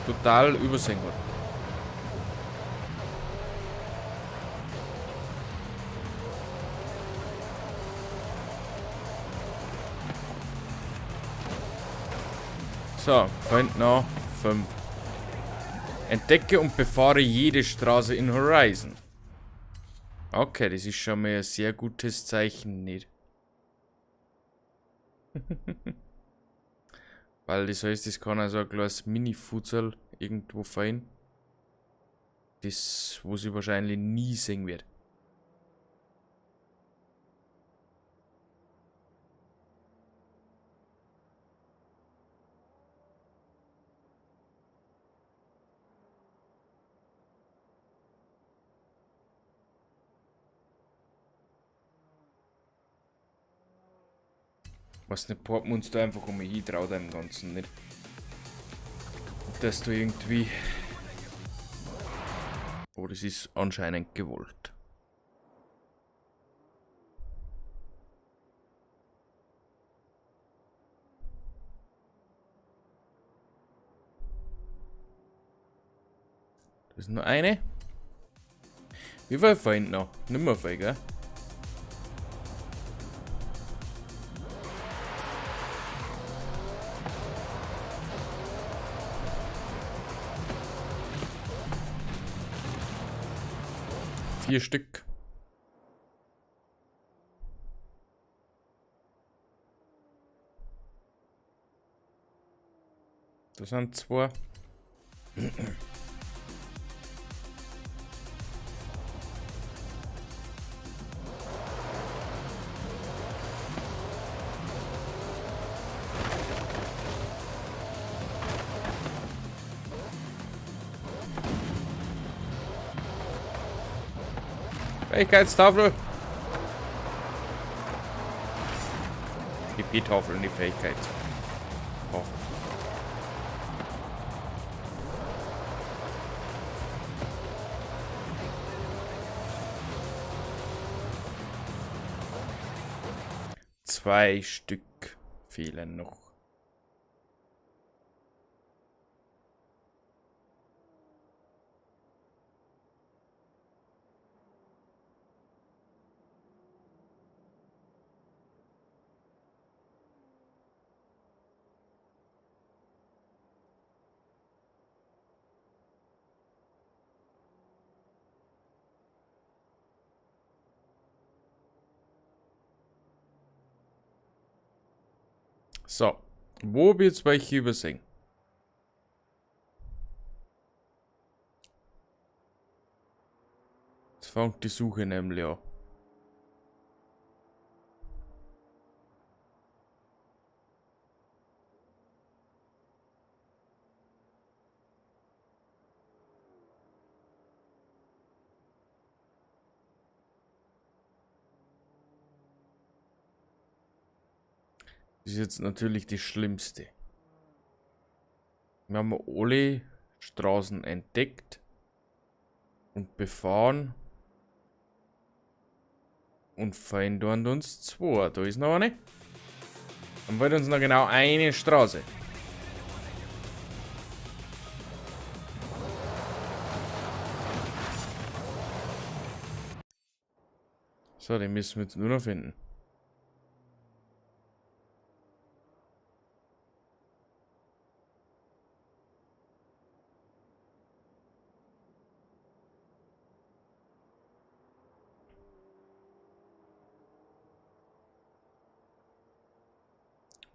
total übersehen hat. So, fehlt noch 5. Entdecke und befahre jede Straße in Horizon. Okay, das ist schon mal ein sehr gutes Zeichen, nicht? Weil das heißt, das kann also ein kleines Mini-Futsal irgendwo fallen. Das, wo sie wahrscheinlich nie sehen wird. Was nicht, porten wir uns da einfach um hin, trau dem Ganzen nicht. Dass du irgendwie. Oh, das ist anscheinend gewollt. Das ist nur eine. Wie viel fehlen noch? Nimmer viel, gell? 4 Stück. Das sind 2. Fähigkeitstafel. Die P-Tafel und die Fähigkeitstafel. 2 Stück fehlen noch. So, wo hab ich jetzt welche übersehen? Jetzt fängt die Suche nämlich an. Das ist jetzt natürlich die schlimmste. Wir haben alle Straßen entdeckt und befahren und fehlen dort uns 2. Da ist noch eine. Dann fehlt uns noch genau eine Straße. So, den müssen wir jetzt nur noch finden.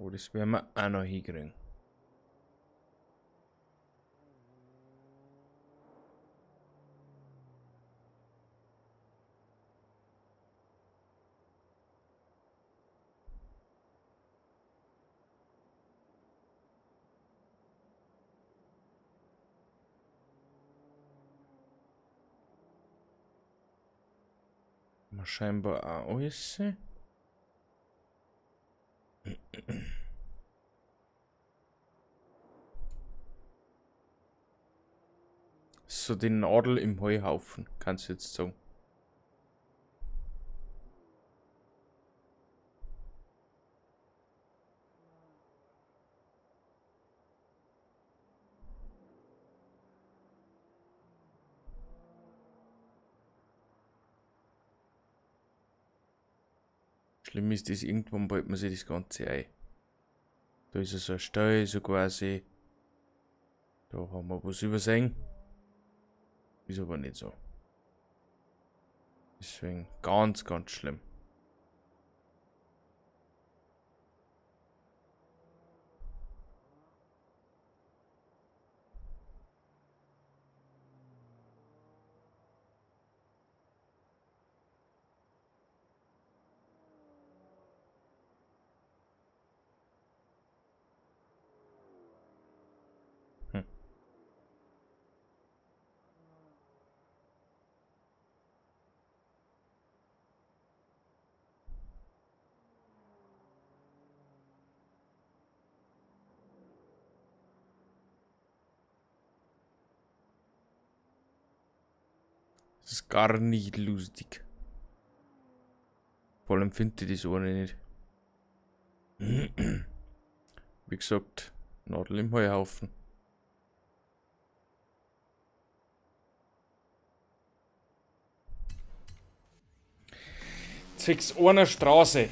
Aber das werden wir auch noch hinkriegen. Mal scheinbar auch alles. So die Nadel im Heuhaufen, kannst du jetzt sagen. Schlimm ist das, irgendwann baut man sich das Ganze ein. Da ist so ein Stall, so quasi. Da haben wir was übersehen. Ist aber nicht so. Deswegen ganz, ganz schlimm. Das ist gar nicht lustig. Vor allem finde ich das auch nicht. Wie gesagt, Nadel im Heuhaufen. Zwecks einer Straße.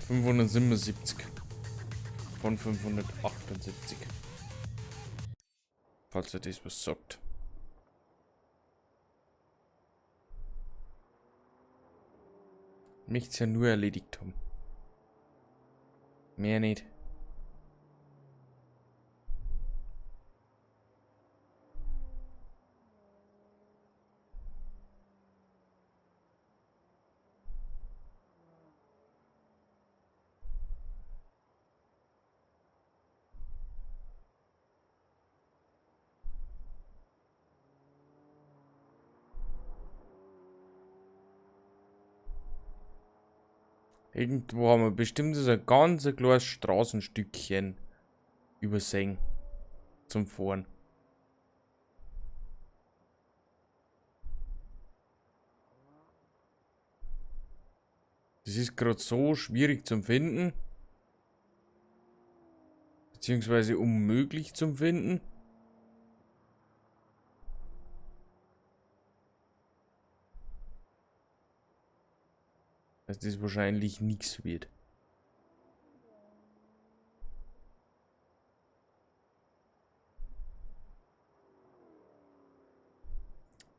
...577 von 578. Falls ihr das was sagt. Möchte ja nur erledigt haben. Mehr nicht. Irgendwo haben wir bestimmt so ein ganz kleines Straßenstückchen übersehen zum Fahren. Das ist gerade so schwierig zum Finden. Beziehungsweise unmöglich zum Finden. Dass das wahrscheinlich nichts wird.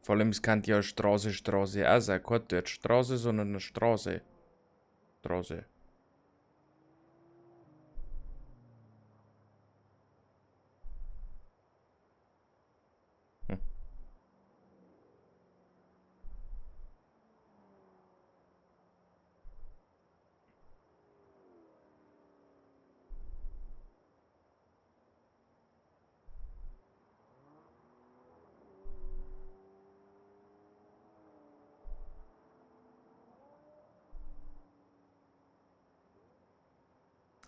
Vor allem, es kann ja Straße, Straße auch sein. Keine dort Straße, sondern eine Straße. Straße.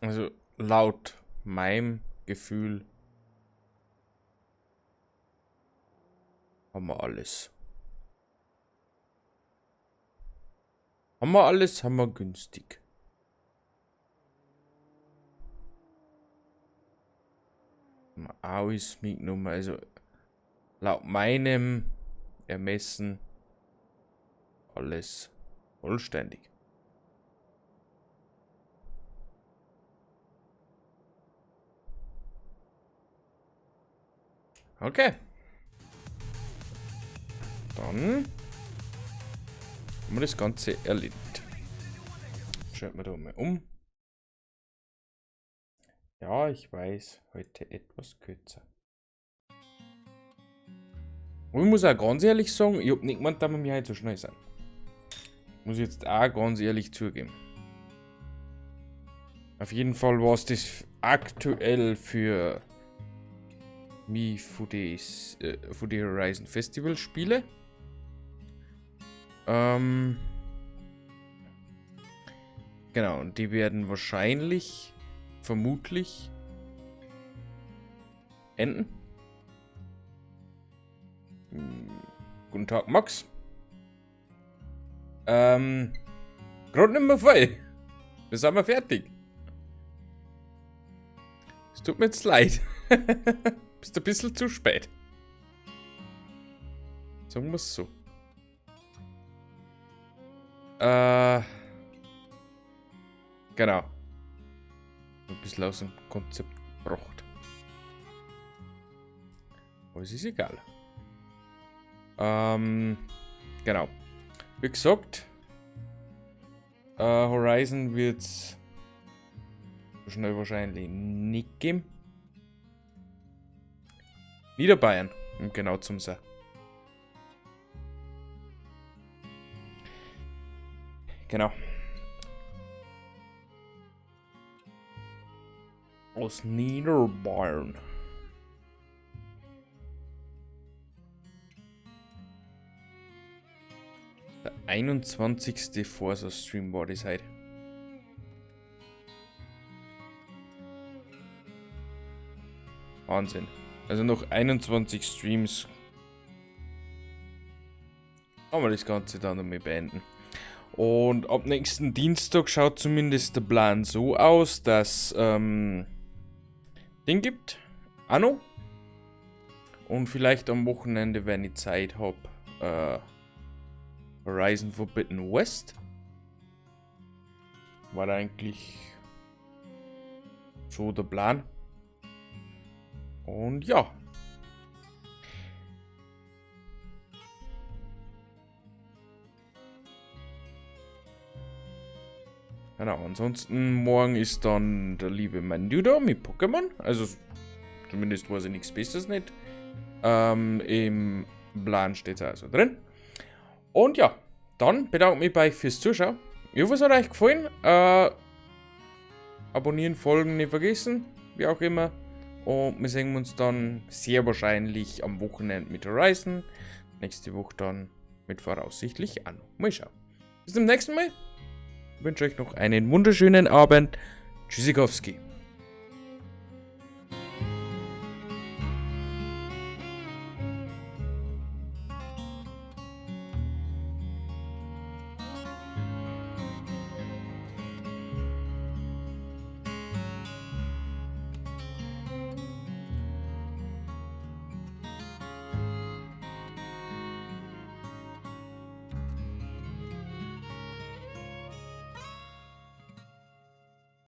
Also laut meinem Gefühl haben wir alles. Haben wir alles, haben wir günstig. Haben wir alles mitgenommen. Also laut meinem Ermessen alles vollständig. Okay. Dann haben wir das Ganze erledigt. Schalten wir da mal um. Ja, ich weiß, heute etwas kürzer. Und ich muss auch ganz ehrlich sagen, ich hab nicht gemeint, dass wir mir heute so schnell sind. Muss ich jetzt auch ganz ehrlich zugeben. Auf jeden Fall war es das aktuell für mich für die Horizon Festival Spiele. Genau, und die werden wahrscheinlich, vermutlich enden. Guten Tag, Max. Gerade nicht mehr voll. Wir sind wir fertig. Es tut mir jetzt leid. Bist ein bisschen zu spät. Sagen wir es so. Genau. Ein bisschen aus dem Konzept gebracht. Aber es ist egal. Genau. Wie gesagt, Horizon wird es so schnell wahrscheinlich nicht geben. Niederbayern, um genau zu sein. Genau. Aus Niederbayern. Der 21. Forza Stream war das heute. Wahnsinn. Also noch 21 Streams. Kann man das Ganze dann nochmal beenden. Und ab nächsten Dienstag schaut zumindest der Plan so aus, dass den gibt. Anno. Und vielleicht am Wochenende, wenn ich Zeit hab, Horizon Forbidden West. War eigentlich so der Plan. Und ja. Genau, ansonsten morgen ist dann der liebe Mandu mit Pokémon. Also zumindest weiß ich nichts Besseres nicht. Im Plan steht es also drin. Und ja, dann bedanke ich mich bei euch fürs Zuschauen. Ich hoffe, es hat euch gefallen. Abonnieren, folgen nicht vergessen, wie auch immer. Und wir sehen uns dann sehr wahrscheinlich am Wochenende mit Horizon. Nächste Woche dann mit voraussichtlich Anno. Mal schauen. Bis zum nächsten Mal. Ich wünsche euch noch einen wunderschönen Abend. Tschüssikowski.